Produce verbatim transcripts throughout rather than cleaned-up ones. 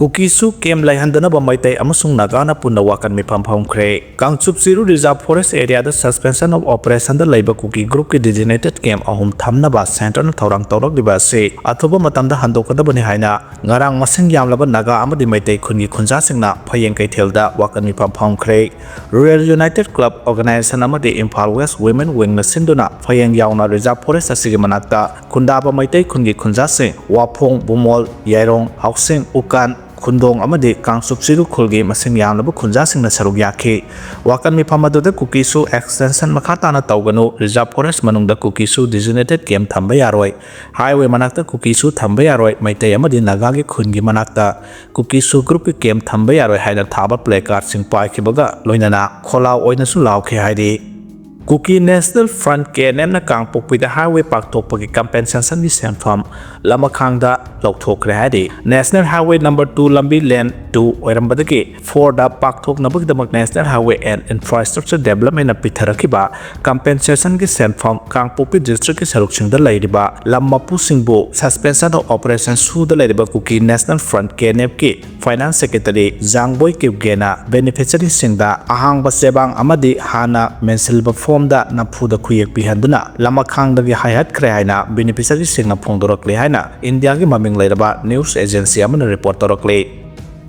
ꯀꯨꯀꯤꯁꯨ ꯀꯦꯝ ꯂꯩꯍꯟꯗꯅꯕ ꯃꯩꯇꯩ ꯑꯃꯁꯨꯡ ꯅꯥꯒꯥꯅ ꯄꯨꯟꯅ ꯋꯥꯀꯟ ꯃꯤꯐꯝ ꯐꯝꯈ꯭ꯔꯦ꯫ ꯀꯥꯡꯆꯨꯞ ꯆꯤꯔꯨ ꯔꯤꯖꯥꯔꯚ ꯐꯣꯔꯦꯁ ꯑꯦꯔꯤꯌꯥꯗ suspension of operationꯗ ꯂꯩꯕ ꯀꯨꯀꯤ ꯒ꯭ꯔꯨꯞꯀꯤ designated ꯀꯦꯝ ꯑꯍꯨꯝ ꯊꯝꯅꯕ ꯁꯦꯟꯇꯔꯅ ꯊꯧꯔꯥꯡ ꯇꯧꯔꯛꯂꯤꯕ ꯑꯁꯤ ꯑꯊꯨꯕ ꯃꯇꯝꯗ ꯍꯟꯗꯣꯛꯀꯗꯕꯅꯤ ꯍꯥꯏꯅ ꯉꯔꯥꯡ ꯃꯁꯤꯡ ꯌꯥꯝꯂꯕ ꯅꯥꯒꯥ ꯑꯃꯗꯤ ꯃꯩꯇꯩ ꯈꯨꯟꯒꯤ ꯈꯨꯟꯖꯥꯁꯤꯡꯅ ꯐꯌꯦꯡ ꯀꯩꯊꯦꯜꯗ ꯋꯥꯀꯟ ꯃꯤꯐꯝ ꯐꯝꯈ꯭ꯔꯦ꯫ Rural United Club Organization ꯑꯃꯗꯤ Imphal West Women Wingꯅ ꯁꯤꯟꯗꯨꯅ ꯐꯌꯦꯡ ꯌꯥꯎꯅ ꯔꯤꯖꯥꯔꯚ ꯐꯣꯔꯦꯁ ꯑꯁꯤꯒꯤ ꯃꯅꯥꯛꯇ ꯈꯨꯟꯗꯥꯕ ꯃꯩꯇꯩ ꯈꯨꯟꯒꯤ ꯈꯨꯟꯖꯥꯁꯤꯡ ꯋꯥꯐꯣꯡ, ꯕꯨꯃꯣꯜ, ꯌꯥꯏꯔꯣꯡ, ꯍꯥꯎꯁꯤꯡ, ꯎꯀꯥꯟ, ꯈꯨꯟꯗꯣꯡ ꯑꯃꯗꯤ ꯀꯥꯡꯆꯨꯞ ꯆꯤꯔꯨ ꯈꯨꯜꯒꯤ ꯃꯁꯤꯡ ꯌꯥꯝꯂꯕ ꯈꯨꯟꯖꯥꯁꯤꯡꯅ ꯁꯔꯨꯛ ꯌꯥꯈꯤ꯫ ꯋꯥꯀꯟ ꯃꯤꯐꯝ ꯑꯗꯨꯗ ꯀꯨꯀꯤꯁꯨ extension ꯃꯈꯥ ꯇꯥꯅ ꯇꯧꯒꯅꯨ, ꯔꯤꯖꯥꯔꯚ ꯐꯣꯔꯦꯁ ꯃꯅꯨꯡꯗ ꯀꯨꯀꯤꯁꯨ designated ꯀꯦꯝ ꯊꯝꯕ ꯌꯥꯔꯣꯏ, ꯍꯥꯏꯋꯦ ꯃꯅꯥꯛꯇ ꯀꯨꯀꯤꯁꯨ ꯊꯝꯕ ꯌꯥꯔꯣꯏ, ꯃꯩꯇꯩ ꯑꯃꯗꯤ ꯅꯥꯒꯥꯒꯤ ꯈꯨꯟꯒꯤ ꯃꯅꯥꯛꯇ ꯀꯨꯀꯤꯁꯨ ꯒ꯭ꯔꯨꯞꯀꯤ ꯀꯦꯝ ꯊꯝꯕ ꯌꯥꯔꯣꯏ ꯍꯥꯏꯅ ꯊꯥꯕ placardꯁꯤꯡ ꯄꯥꯏꯈꯤꯕꯒ ꯂꯣꯏꯅꯅ ꯈꯣꯜꯂꯥꯎ ꯑꯣꯏꯅꯁꯨ ꯂꯥꯎꯈꯤ ꯍꯥꯏꯔꯤ꯫ ꯀꯨꯀꯤ National Front, KNFꯅ ꯀꯥꯡꯄꯣꯛꯄꯤꯗ ꯍꯥꯏꯋꯦ ꯄꯥꯛꯊꯣꯛꯄꯒꯤ compensationꯒꯤ ꯁꯦꯟꯐꯝ ꯂꯃꯈꯥꯡꯗ ꯂꯧꯊꯣꯛꯈ꯭ꯔꯦ ꯍꯥꯏꯔꯤ꯫ National Highway number two ꯂꯝꯕꯤ lane two ꯑꯣꯏꯔꯝꯕꯗꯒꯤ fourꯗ ꯄꯥꯛꯊꯣꯛꯅꯕꯒꯤꯗꯃꯛ National Highway and Infrastructure Developmentꯅ ꯄꯤꯊꯔꯛꯈꯤꯕ compensationꯒꯤ ꯁꯦꯟꯐꯝ ꯀꯥꯡꯄꯣꯛꯄꯤ districtꯀꯤ ꯁꯔꯨꯛꯁꯤꯡꯗ ꯂꯩꯔꯤꯕ ꯂꯝ ꯃꯄꯨꯁꯤꯡꯕꯨ suspension of operation ꯁꯨꯗ ꯂꯩꯔꯤꯕ ꯀꯨꯀꯤ National Front, KNFꯀꯤ Finance Secretary ꯖꯥꯡꯕꯣꯏ ꯀꯤꯞꯒꯦꯅ beneficiaryꯁꯤꯡꯗ ꯑꯍꯥꯡꯕ ꯆꯦꯕꯥꯡ ꯑꯃꯗꯤ ꯍꯥꯟꯅ ꯃꯦꯟꯁꯤꯜꯂꯕ formꯗ ꯅꯝꯐꯨꯗ ꯈꯨꯌꯦꯛ ꯄꯤꯍꯟꯗꯨꯅ ꯂꯃꯈꯥꯡꯗꯒꯤ ꯍꯥꯏꯍꯠꯈ꯭ꯔꯦ ꯍꯥꯏꯅ beneficiaryꯁꯤꯡꯅ ꯐꯣꯡꯗꯣꯔꯛꯂꯤ ꯍꯥꯏꯅ ꯏꯟꯗꯤꯌꯥꯒꯤ ꯃꯃꯤꯡ ꯂꯩꯔꯕ news agency ꯑꯃꯅ report ꯇꯧꯔꯛꯂꯤ꯫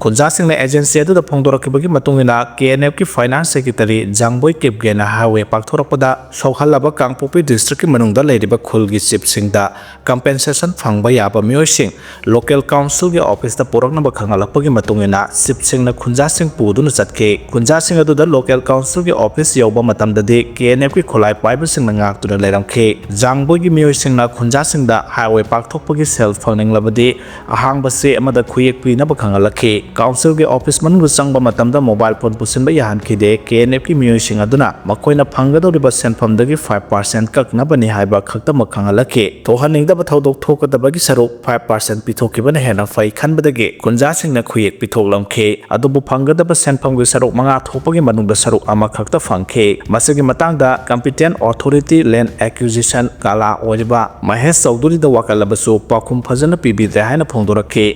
ꯈꯨꯟꯖꯥꯁꯤꯡꯅ agency ꯑꯗꯨꯗ ꯐꯣꯡꯗꯣꯔꯛꯈꯤꯕꯒꯤ ꯃꯇꯨꯡ ꯏꯟꯅ, KNFꯀꯤ Finance Secretary ꯖꯥꯡꯕꯣꯏ ꯀꯤꯞꯒꯦꯅ highway ꯄꯥꯛꯊꯣꯔꯛꯄꯗ ꯁꯣꯛꯍꯜꯂꯕ ꯀꯥꯡꯄꯣꯛꯄꯤ districtꯀꯤ ꯃꯅꯨꯡꯗ ꯂꯩꯔꯤꯕ ꯈꯨꯜꯒꯤ chiefꯁꯤꯡꯗ compensation ꯐꯪꯕ ꯌꯥꯕ ꯃꯤꯑꯣꯏꯁꯤꯡ local councilꯒꯤ officeꯇ ꯄꯨꯔꯛꯅꯕ ꯈꯪꯍꯜꯂꯛꯄꯒꯤ ꯃꯇꯨꯡ ꯏꯟꯅ chiefꯁꯤꯡꯅ ꯈꯨꯟꯖꯥꯁꯤꯡ ꯄꯨꯗꯨꯅ ꯆꯠꯈꯤ꯫ ꯈꯨꯟꯖꯥꯁꯤꯡ ꯑꯗꯨꯗ local councilꯒꯤ office ꯌꯧꯕ ꯃꯇꯝꯗꯗꯤ KNFꯀꯤ ꯈꯨꯠꯂꯥꯏ ꯄꯥꯏꯕꯁꯤꯡꯅ ꯉꯥꯛꯇꯨꯅ ꯂꯩꯔꯝꯈꯤ꯫ ꯖꯥꯡꯕꯣꯏꯒꯤ ꯃꯤꯑꯣꯏꯁꯤꯡꯅ ꯈꯨꯟꯖꯥꯁꯤꯡꯗ highway ꯄꯥꯛꯊꯣꯛꯄꯒꯤ ꯁꯦꯜ ꯐꯪꯅꯤꯡꯂꯕꯗꯤ ꯑꯍꯥꯡꯕ ꯆꯦ ꯑꯃꯗ ꯈꯨꯌꯦꯛ ꯄꯤꯅꯕ ꯈꯪꯍꯜꯂꯛꯈꯤ꯫ ꯀꯥꯎꯟꯁꯤꯜꯒꯤ ꯑꯣꯐꯤꯁ ꯃꯅꯨꯡꯗ ꯆꯪꯕ ꯃꯇꯝꯗ ꯃꯣꯕꯥꯏꯜ ꯐꯣꯟ ꯄꯨꯁꯤꯟꯕ ꯌꯥꯍꯟꯈꯤꯗꯦ꯫ ꯀꯦ ꯑꯦꯟ ꯑꯦꯐꯀꯤ ꯃꯤꯑꯣꯏꯁꯤꯡ ꯑꯗꯨꯅ ꯃꯈꯣꯏꯅ ꯐꯪꯒꯗꯧꯔꯤꯕ ꯁꯦꯟꯐꯝꯗꯒꯤ ꯐꯥꯏꯚ ꯄꯥꯔꯁꯦꯟ ꯀꯛꯅꯕꯅꯤ ꯍꯥꯏꯕ ꯈꯛꯇꯃꯛ ꯈꯪꯍꯜꯂꯛꯈꯤ꯫ ꯊꯣꯛꯍꯟꯅꯤꯡꯗꯕ ꯊꯧꯗꯣꯛ ꯊꯣꯛꯀꯗꯕꯒꯤ ꯁꯔꯨꯛ ꯐꯥꯏꯚ ꯄꯥꯔꯁꯦꯟ ꯄꯤꯊꯣꯛꯈꯤꯕꯅ ꯍꯦꯟꯅ ꯐꯩ ꯈꯟꯕꯗꯒꯤ ꯈꯨꯟꯖꯥꯁꯤꯡꯅ ꯈꯨꯌꯦꯛ ꯄꯤꯊꯣꯛꯂꯝꯈꯤ꯫ ꯑꯗꯨꯕꯨ ꯐꯪꯒꯗꯕ ꯁꯦꯟꯐꯝꯒꯤ ꯁꯔꯨꯛ ꯃꯉꯥ ꯊꯣꯛꯄꯒꯤ ꯃꯅꯨꯡꯗ ꯁꯔꯨꯛ ꯑꯃꯈꯛꯇ ꯐꯪꯈꯤ꯫ ꯃꯁꯤꯒꯤ ꯃꯇꯥꯡꯗ competent authority land acquisition Kala ꯑꯣꯏꯔꯤꯕ ꯃꯍꯦꯁ ꯆꯧꯙꯨꯔꯤꯗ ꯋꯥꯀꯠꯂꯕꯁꯨ ꯄꯥꯎꯈꯨꯝ ꯐꯖꯅ ꯄꯤꯕꯤꯗ꯭ꯔꯦ ꯍꯥꯏꯅ ꯐꯣꯡꯗꯣꯔꯛꯈꯤ꯫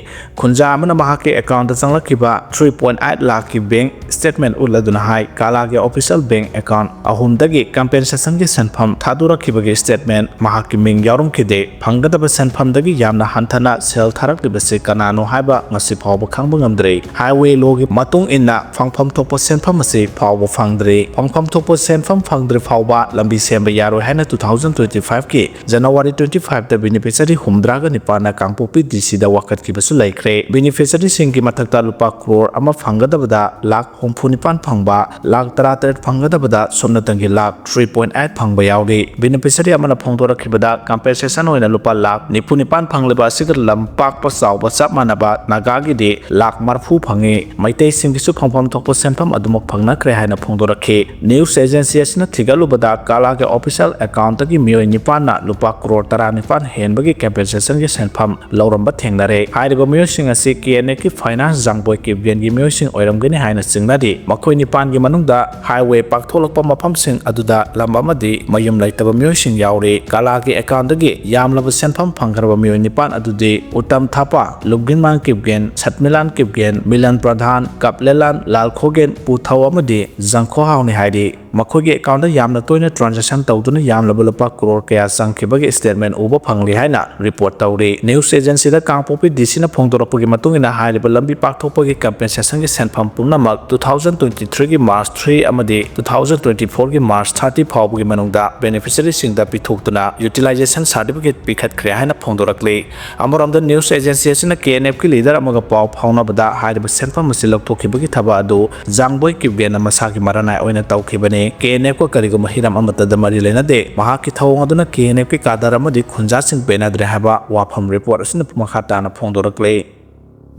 ꯈꯨꯟꯖꯥ ꯑꯃꯅ ꯃꯍꯥꯛꯀꯤ ꯑꯦꯀꯥꯎꯟꯗ ꯆꯪꯂꯛꯈꯤꯕ ꯊ꯭ꯔꯤ ꯄꯣꯏꯟ ꯑꯩꯠ ꯂꯥꯈꯀꯤ ꯕꯦꯡ ꯁ꯭ꯇꯦꯠꯃꯦꯟ ꯎꯠꯂꯗꯨꯅ ꯍꯥꯏ, ꯀꯥꯂꯥꯒꯤ ꯑꯣꯐꯤꯁꯤꯌꯦꯜ ꯕꯦꯡ ꯑꯦꯀꯥꯎꯟ ꯑꯍꯨꯝꯗꯒꯤ ꯀꯝꯄꯦꯟꯁꯦꯁꯟꯒꯤ ꯁꯦꯟꯐꯝ ꯊꯥꯗꯣꯔꯛꯈꯤꯕꯒꯤ ꯁ꯭ꯇꯦꯠꯃꯦꯟ ꯃꯍꯥꯛꯀꯤ ꯃꯤꯡ ꯌꯥꯎꯔꯝꯈꯤꯗꯦ꯫ ꯐꯪꯒꯗꯕ ꯁꯦꯟꯐꯝꯗꯒꯤ ꯌꯥꯝꯅ ꯍꯟꯊꯅ ꯁꯦꯜ ꯊꯥꯔꯛꯂꯤꯕꯁꯤ ꯀꯅꯥꯅꯣ ꯍꯥꯏꯕ ꯉꯁꯤ ꯐꯥꯎꯕ ꯈꯪꯕ ꯉꯝꯗ꯭ꯔꯤ꯫ ꯍꯥꯏꯋꯦ ꯂꯣꯒꯤ ꯃꯇꯨꯡ ꯏꯟꯅ ꯐꯪꯐꯝ ꯊꯣꯛꯄ ꯁꯦꯟꯐꯝ ꯑꯁꯤ ꯐꯥꯎꯕ ꯐꯪꯗ꯭ꯔꯤ꯫ ꯐꯪꯐꯝ ꯊꯣꯛꯄ ꯁꯦꯟꯐꯝ ꯐꯪꯗ꯭ꯔꯤ ꯐꯥꯎꯕ ꯂꯝꯕꯤ ꯁꯦꯝꯕ ꯌꯥꯔꯣꯏ ꯍꯥꯏꯅ two thousand twenty five ꯀꯤ January twenty five ꯗ beneficiary ꯍꯨꯝꯗ꯭ꯔꯥꯒ ꯅꯤꯄꯥꯟꯅ ꯀꯥꯡꯄꯣꯛꯄꯤ D C ꯗ ꯋꯥꯀꯠꯈꯤꯕꯁꯨ ꯂꯩꯈ꯭ꯔꯦ꯫ Beneficiaryꯁꯤꯡꯒꯤ ꯃꯊꯛꯇ ꯂꯨꯄꯥ ꯀ꯭ꯔꯣꯔ ꯑꯃ ꯐꯪꯒꯗꯕꯗ ꯂꯥꯈ ꯍꯨꯝꯐꯨ ꯅꯤꯄꯥꯟ ꯐꯪꯕ, ꯂꯥꯈ ꯇꯔꯥꯇꯔꯦꯠ ꯐꯪꯒꯗꯕꯗ ꯁꯨꯞꯅꯇꯪꯒꯤ ꯂꯥꯈ three point eight ꯐꯪꯕ ꯌꯥꯎꯔꯤ꯫ Beneficiary ꯑꯃꯅ ꯐꯣꯡꯗꯣꯔꯛꯈꯤꯕꯗ ꯀꯝꯄꯦꯟꯁꯦꯁꯟ ꯑꯣꯏꯅ ꯂꯨꯄꯥ ꯂꯥꯈ ꯅꯤꯐꯨ ꯅꯤꯄꯥꯟ ꯐꯪꯂꯤꯕ ꯑꯁꯤꯒ ꯂꯝ ꯄꯥꯛꯄ ꯆꯥꯎꯕ ꯆꯞ ꯃꯥꯟꯅꯕ ꯅꯥꯒꯥꯒꯤꯗꯤ ꯂꯥꯈ ꯃꯔꯐꯨ ꯐꯪꯉꯤ꯫ ꯃꯩꯇꯩꯁꯤꯡꯒꯤꯁꯨ ꯐꯪꯐꯝ ꯊꯣꯛꯄ ꯁꯦꯟꯐꯝ ꯑꯗꯨꯃꯛ ꯐꯪꯅꯈ꯭ꯔꯦ ꯍꯥꯏꯅ ꯐꯣꯡꯗꯣꯔꯛꯈꯤ꯫ News agency ꯑꯁꯤꯅ ꯊꯤꯒꯠꯂꯨꯕꯗ ꯀꯥꯂꯥꯒꯤ ꯑꯣꯐꯤꯁꯤꯌꯦꯜ ꯑꯦꯀꯥꯎꯟꯠꯇꯒꯤ ꯃꯤꯑꯣꯏ ꯅꯤꯄꯥꯟꯅ ꯂꯨꯄꯥ ꯀ꯭ꯔꯣꯔ ꯇꯔꯥꯅꯤꯄꯥꯟ ꯍꯦꯟꯕꯒꯤ ꯀꯝꯄꯦꯟꯁꯦꯁꯟꯒꯤ ꯁꯦꯟꯐꯝ ꯂꯧꯔꯝꯕ ꯊꯦꯡꯅꯔꯦ꯫ ꯍꯥꯏꯔꯤꯕ ꯃꯤꯑꯣꯏꯁꯤꯡ ꯑꯁꯤ K N F ꯀꯤ ꯐꯥꯏꯅꯥꯟꯁ ꯖꯥꯡꯕꯣꯏ ꯀꯦꯞꯒꯦꯟꯒꯤ ꯃꯤꯑꯣꯏꯁꯤꯡ ꯑꯣꯏꯔꯝꯒꯅꯤ ꯍꯥꯏꯅ ꯆꯤꯡꯅꯔꯤ꯫ ꯃꯈꯣꯏ ꯅꯤꯄꯥꯟꯒꯤ ꯃꯅꯨꯡꯗ ꯍꯥꯏꯋꯦ ꯄꯥꯛꯊꯣꯛꯂꯛꯄ ꯃꯐꯝꯁꯤꯡ ꯑꯗꯨꯗ ꯂꯝ ꯑꯃꯗꯤ ꯃꯌꯨꯝ ꯂꯩꯇꯕ ꯃꯤꯑꯣꯏꯁꯤꯡ ꯌꯥꯎꯔꯤ꯫ ꯀꯥꯂꯥꯒꯤ ꯑꯦꯀꯥꯎꯟꯠꯇꯒꯤ ꯌꯥꯝꯂꯕ ꯁꯦꯟꯐꯝ ꯐꯪꯈ꯭ꯔꯕ ꯃꯤꯑꯣꯏ ꯅꯤꯄꯥꯟ ꯑꯗꯨꯗꯤ ꯎꯇꯝ ꯊꯥꯄꯥ, ꯂꯨꯕꯒꯤꯟꯃꯥꯟ ꯀꯤꯞꯒꯦꯟ, ꯁꯠꯃꯤꯂꯥꯟ ꯀꯤꯞꯒꯦꯟ, ꯃꯤꯂꯟ ꯄ꯭ꯔꯙꯥꯟ, ꯀꯞꯂꯦꯂꯥꯟ ꯂꯥꯜꯈꯣꯒꯦꯟ, ꯄꯨꯊꯧ ꯑꯃꯗꯤ ꯖꯪꯈꯣꯍꯥꯎꯅꯤ ꯍꯥꯏꯔꯤ꯫ ꯃꯈꯣꯏꯒꯤ ꯑꯦꯀꯥꯎꯟꯠꯇ ꯌꯥꯝꯅ ꯇꯣꯏꯅ ꯇ꯭ꯔꯥꯟꯖꯦꯛꯁꯟ ꯇꯧꯗꯨꯅ ꯌꯥꯝꯂꯕ ꯂꯨꯄꯥ ꯀ꯭ꯔꯣꯔ ꯀꯌꯥ ꯆꯪꯈꯤꯕꯒꯤ ꯁ꯭ꯇꯦꯠꯃꯦꯟꯠ ꯎꯕ ꯐꯪꯂꯤ ꯍꯥꯏꯅ ꯔꯤꯄꯣꯔꯠ ꯇꯧꯔꯤ꯫ News agency ꯗ ꯀꯥꯡꯄꯣꯛꯄꯤ D C ꯅ ꯐꯣꯡꯗꯣꯔꯛꯄꯒꯤ ꯃꯇꯨꯡ ꯏꯟꯅ ꯍꯥꯏꯔꯤꯕ ꯂꯝꯕꯤ ꯄꯥꯛꯊꯣꯛꯄꯒꯤ ꯀꯝꯄꯦꯟꯁꯦꯁꯟꯒꯤ ꯁꯦꯟꯐꯝ ꯄꯨꯝꯅꯃꯛ two thousand twenty three ꯒꯤ March three ꯑꯃꯗꯤ two thousand twenty four ꯒꯤ March thirty ꯐꯥꯎꯕꯒꯤ ꯃꯅꯨꯡꯗ ꯕꯦꯅꯤꯐꯤꯁꯔꯤꯁꯤꯡꯗ ꯄꯤꯊꯣꯛꯇꯨꯅ ꯌꯨꯇꯤꯂꯥꯏꯖꯦꯁꯟ ꯁꯥꯔꯇꯤꯐꯤꯀꯦꯠ ꯄꯤꯈꯠꯈ꯭ꯔꯦ ꯍꯥꯏꯅ ꯐꯣꯡꯗꯣꯔꯛꯂꯤ꯫ ꯑꯃꯔꯣꯝꯗ news agency ꯑꯁꯤꯅ K N F ꯀꯤ ꯂꯤꯗꯔ ꯑꯃꯒ ꯄꯥꯎ ꯐꯥꯎꯅꯕꯗ ꯍꯥꯏꯔꯤꯕ ꯁꯦꯟꯐꯝ ꯑꯁꯤ ꯂꯧꯊꯣꯛꯈꯤꯕꯒꯤ ꯊꯕꯛ ꯑꯗꯨ ꯖꯥꯡꯕꯣꯏ ꯀꯤꯞꯒꯦꯟꯅ ꯃꯁꯥꯒꯤ ꯃꯔꯥꯅꯥꯏ ꯑꯣꯏꯅ ꯇꯧꯈꯤꯕꯅꯤ꯫ K N F ꯀ ꯀꯔꯤꯒꯨꯝꯕ ꯍꯤꯔꯝ ꯑꯃꯠꯇꯗ ꯃꯔꯤ ꯂꯩꯅꯗꯦ꯫ ꯃꯍꯥꯛꯀꯤ ꯊꯧꯑꯣꯡ ꯑꯗꯨꯅ K N F ꯀꯤ ꯀꯥꯗꯔ ꯑꯃꯗꯤ ꯈꯨꯟꯖꯥꯁꯤꯡ ꯄꯦꯟꯅꯗ꯭ꯔꯦ ꯍꯥꯏꯕ ꯋꯥꯐꯝ ꯔꯤꯄꯣꯔꯠ ꯑꯁꯤꯅ ꯃꯈꯥ ꯇꯥꯅ ꯐꯣꯡꯗꯣꯔꯛꯂꯤ꯫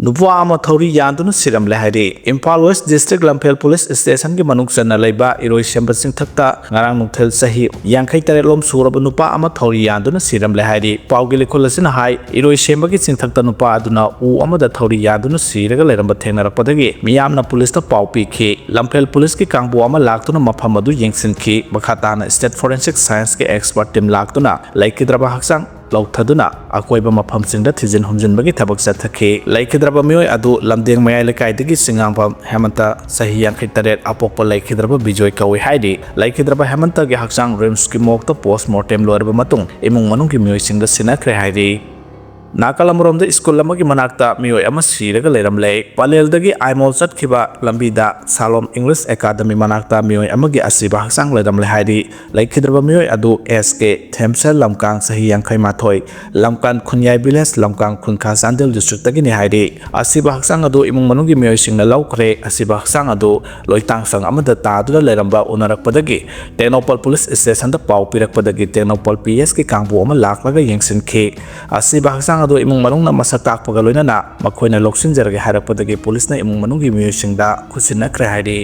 ꯅꯨꯄꯥ ꯑꯃ ꯊꯧꯔꯤ ꯌꯥꯟꯗꯨꯅ ꯁꯤꯔꯝꯂꯦ ꯍꯥꯏꯔꯤ꯫ ꯏꯝꯐꯥꯜ ꯋꯦꯁ ꯗꯤꯁꯇ꯭ꯔꯤꯛ ꯂꯝꯐꯦꯜ ꯄꯨꯂꯤꯁ ꯁ꯭ꯇꯦꯁꯟꯒꯤ ꯃꯅꯨꯡ ꯆꯟꯅ ꯂꯩꯕ ꯏꯔꯣꯏꯁꯦꯝꯕ ꯆꯤꯡꯊꯛꯇ ꯉꯔꯥꯡ ꯅꯨꯡꯊꯤꯜ ꯆꯍꯤ ꯌꯥꯡꯈꯩ ꯇꯔꯦꯠ ꯂꯣꯝ ꯁꯨꯔꯕ ꯅꯨꯄꯥ ꯑꯃ ꯊꯧꯔꯤ ꯌꯥꯟꯗꯨꯅ ꯁꯤꯔꯝꯂꯦ ꯍꯥꯏꯔꯤ꯫ ꯄꯥꯎꯒꯤ ꯂꯩꯈꯣꯜ ꯑꯁꯤꯅ ꯍꯥꯏ, ꯏꯔꯣꯏꯁꯦꯝꯕꯒꯤ ꯆꯤꯡꯊꯛꯇ ꯅꯨꯄꯥ ꯑꯗꯨꯅ ꯎ ꯑꯃꯗ ꯊꯧꯔꯤ ꯌꯥꯟꯗꯨꯅ ꯁꯤꯔꯒ ꯂꯩꯔꯝꯕ ꯊꯦꯡꯅꯔꯛꯄꯗꯒꯤ ꯃꯤꯌꯥꯝꯅ ꯄꯨꯂꯤꯁꯇ ꯄꯥꯎ ꯄꯤꯈꯤ꯫ ꯂꯝꯐꯦꯜ ꯄꯨꯂꯤꯁꯀꯤ ꯀꯥꯡꯕꯨ ꯑꯃ ꯂꯥꯛꯇꯨꯅ ꯃꯐꯝ ꯑꯗꯨ ꯌꯦꯡꯁꯤꯟꯈꯤ꯫ ꯃꯈꯥ ꯇꯥꯅ ꯁ꯭ꯇꯦꯠ ꯐꯣꯔꯦꯟꯁꯤꯛ ꯁꯥꯏꯟꯁꯀꯤ ꯑꯦꯛꯁꯄꯔꯠ ꯇꯤꯝ ꯂꯥꯛꯇꯨꯅ ꯂꯩꯈꯤꯗ꯭ꯔꯕ ꯍꯛꯆꯥꯡ ꯂꯧꯊꯗꯨꯅ ꯑꯀꯣꯏꯕ ꯃꯐꯝꯁꯤꯡꯗ ꯊꯤꯖꯤꯟ ꯍꯨꯝꯖꯤꯟꯕꯒꯤ ꯊꯕꯛ ꯆꯠꯊꯈꯤ꯫ ꯂꯩꯈꯤꯗ꯭ꯔꯕ ꯃꯤꯑꯣꯏ ꯑꯗꯨ ꯂꯝꯗꯦꯡ ꯃꯌꯥꯏ ꯂꯩꯀꯥꯏꯗꯒꯤ ꯆꯤꯡꯉꯥꯡꯕꯝ ꯍꯦꯃꯟꯇ, ꯆꯍꯤ ꯌꯥꯡꯈꯩ ꯇꯔꯦꯠ, ꯑꯄꯣꯛꯄ ꯂꯩꯈꯤꯗ꯭ꯔꯕ ꯕꯤꯖꯣꯏ ꯀꯧꯏ ꯍꯥꯏꯔꯤ꯫ ꯂꯩꯈꯤꯗ꯭ꯔꯕ ꯍꯦꯃꯟꯇꯒꯤ ꯍꯛꯆꯥꯡ ꯔꯤꯝꯁꯀꯤ ꯃꯣꯔꯒꯇ ꯄꯣꯁꯃꯣꯔꯇꯦꯝ ꯂꯣꯏꯔꯕ ꯃꯇꯨꯡ ꯏꯃꯨꯡ ꯃꯅꯨꯡꯒꯤ ꯃꯤꯑꯣꯏꯁꯤꯡꯗ ꯁꯤꯟꯅꯈ꯭ꯔꯦ ꯍꯥꯏꯔꯤ꯫ ꯅꯥꯀꯜ ꯑꯃꯔꯣꯝꯗ ꯁ꯭ꯀꯨꯜ ꯑꯃꯒꯤ ꯃꯅꯥꯛꯇ ꯃꯤꯑꯣꯏ ꯑꯃ ꯁꯤꯔꯒ ꯂꯩꯔꯝꯂꯦ꯫ ꯄꯂꯦꯜꯗꯒꯤ ꯑꯥꯏꯃꯣꯜ ꯆꯠꯈꯤꯕ ꯂꯝꯕꯤꯗ ꯁꯥꯂꯣꯝ ꯏꯪꯂꯤꯁ ꯑꯦꯀꯥꯗꯃꯤ ꯃꯅꯥꯛꯇ ꯃꯤꯑꯣꯏ ꯑꯃꯒꯤ ꯑꯁꯤꯕ ꯍꯛꯆꯥꯡ ꯂꯩꯔꯝꯂꯦ ꯍꯥꯏꯔꯤ꯫ ꯂꯩꯈꯤꯗ꯭ꯔꯕ ꯃꯤꯑꯣꯏ ꯑꯗꯨ ꯑꯦꯁ ꯀꯦ ꯊꯦꯝꯁꯦꯜ ꯂꯝꯀꯥꯡ, ꯆꯍꯤ ꯌꯥꯡꯈꯩ ꯃꯥꯊꯣꯏ, ꯂꯝꯀꯥꯟ ꯈꯨꯟꯌꯥꯏ ꯚꯤꯂꯦꯖ, ꯂꯝꯀꯥꯡ ꯈꯨꯟꯈꯥ, ꯆꯥꯟꯗꯦꯜ ꯗꯤꯁꯇ꯭ꯔꯤꯛꯇꯒꯤꯅꯤ ꯍꯥꯏꯔꯤ꯫ ꯑꯁꯤꯕ ꯍꯛꯆꯥꯡ ꯑꯗꯨ ꯏꯃꯨꯡ ꯃꯅꯨꯡꯒꯤ ꯃꯤꯑꯣꯏꯁꯤꯡꯅ ꯂꯧꯈ꯭ꯔꯦ꯫ ꯑꯁꯤꯕ ꯍꯛꯆꯥꯡ ꯑꯗꯨ ꯂꯣꯏꯇꯥꯡꯁꯪ ꯑꯃꯗ ꯇꯥꯗꯨꯅ ꯂꯩꯔꯝꯕ ꯎꯅꯔꯛꯄꯗꯒꯤ ꯇꯦꯡꯅꯧꯄꯜ ꯄꯨꯂꯤꯁ ꯁ꯭ꯇꯦꯁꯟꯗ ꯄꯥꯎ ꯄꯤꯔꯛꯄꯗꯒꯤ ꯇꯦꯡꯅꯧꯄꯜ ꯄꯤ ꯑꯦꯁꯀꯤ ꯀꯥꯡꯕꯨ ꯑꯃ ꯂꯥꯛꯂꯒ ꯌꯦꯡꯁꯤꯟꯈꯤ꯫ ꯑꯁꯤꯕ ꯍꯛꯆꯥꯡ ꯑꯗꯨ ꯏꯃꯨꯡ ꯃꯅꯨꯡꯅ ꯃꯁꯛ ꯇꯥꯛꯄꯒ ꯂꯣꯏꯅꯅ ꯃꯈꯣꯏꯅ ꯂꯧꯁꯤꯟꯖꯔꯒꯦ ꯍꯥꯏꯔꯛꯄꯗꯒꯤ ꯄꯨꯂꯤꯁꯅ ꯏꯃꯨꯡ ꯃꯅꯨꯡꯒꯤ ꯃꯤꯑꯣꯏꯁꯤꯡꯗ ꯈꯨꯠꯁꯤꯟꯅꯈ꯭ꯔꯦ ꯍꯥꯏꯔꯤ꯫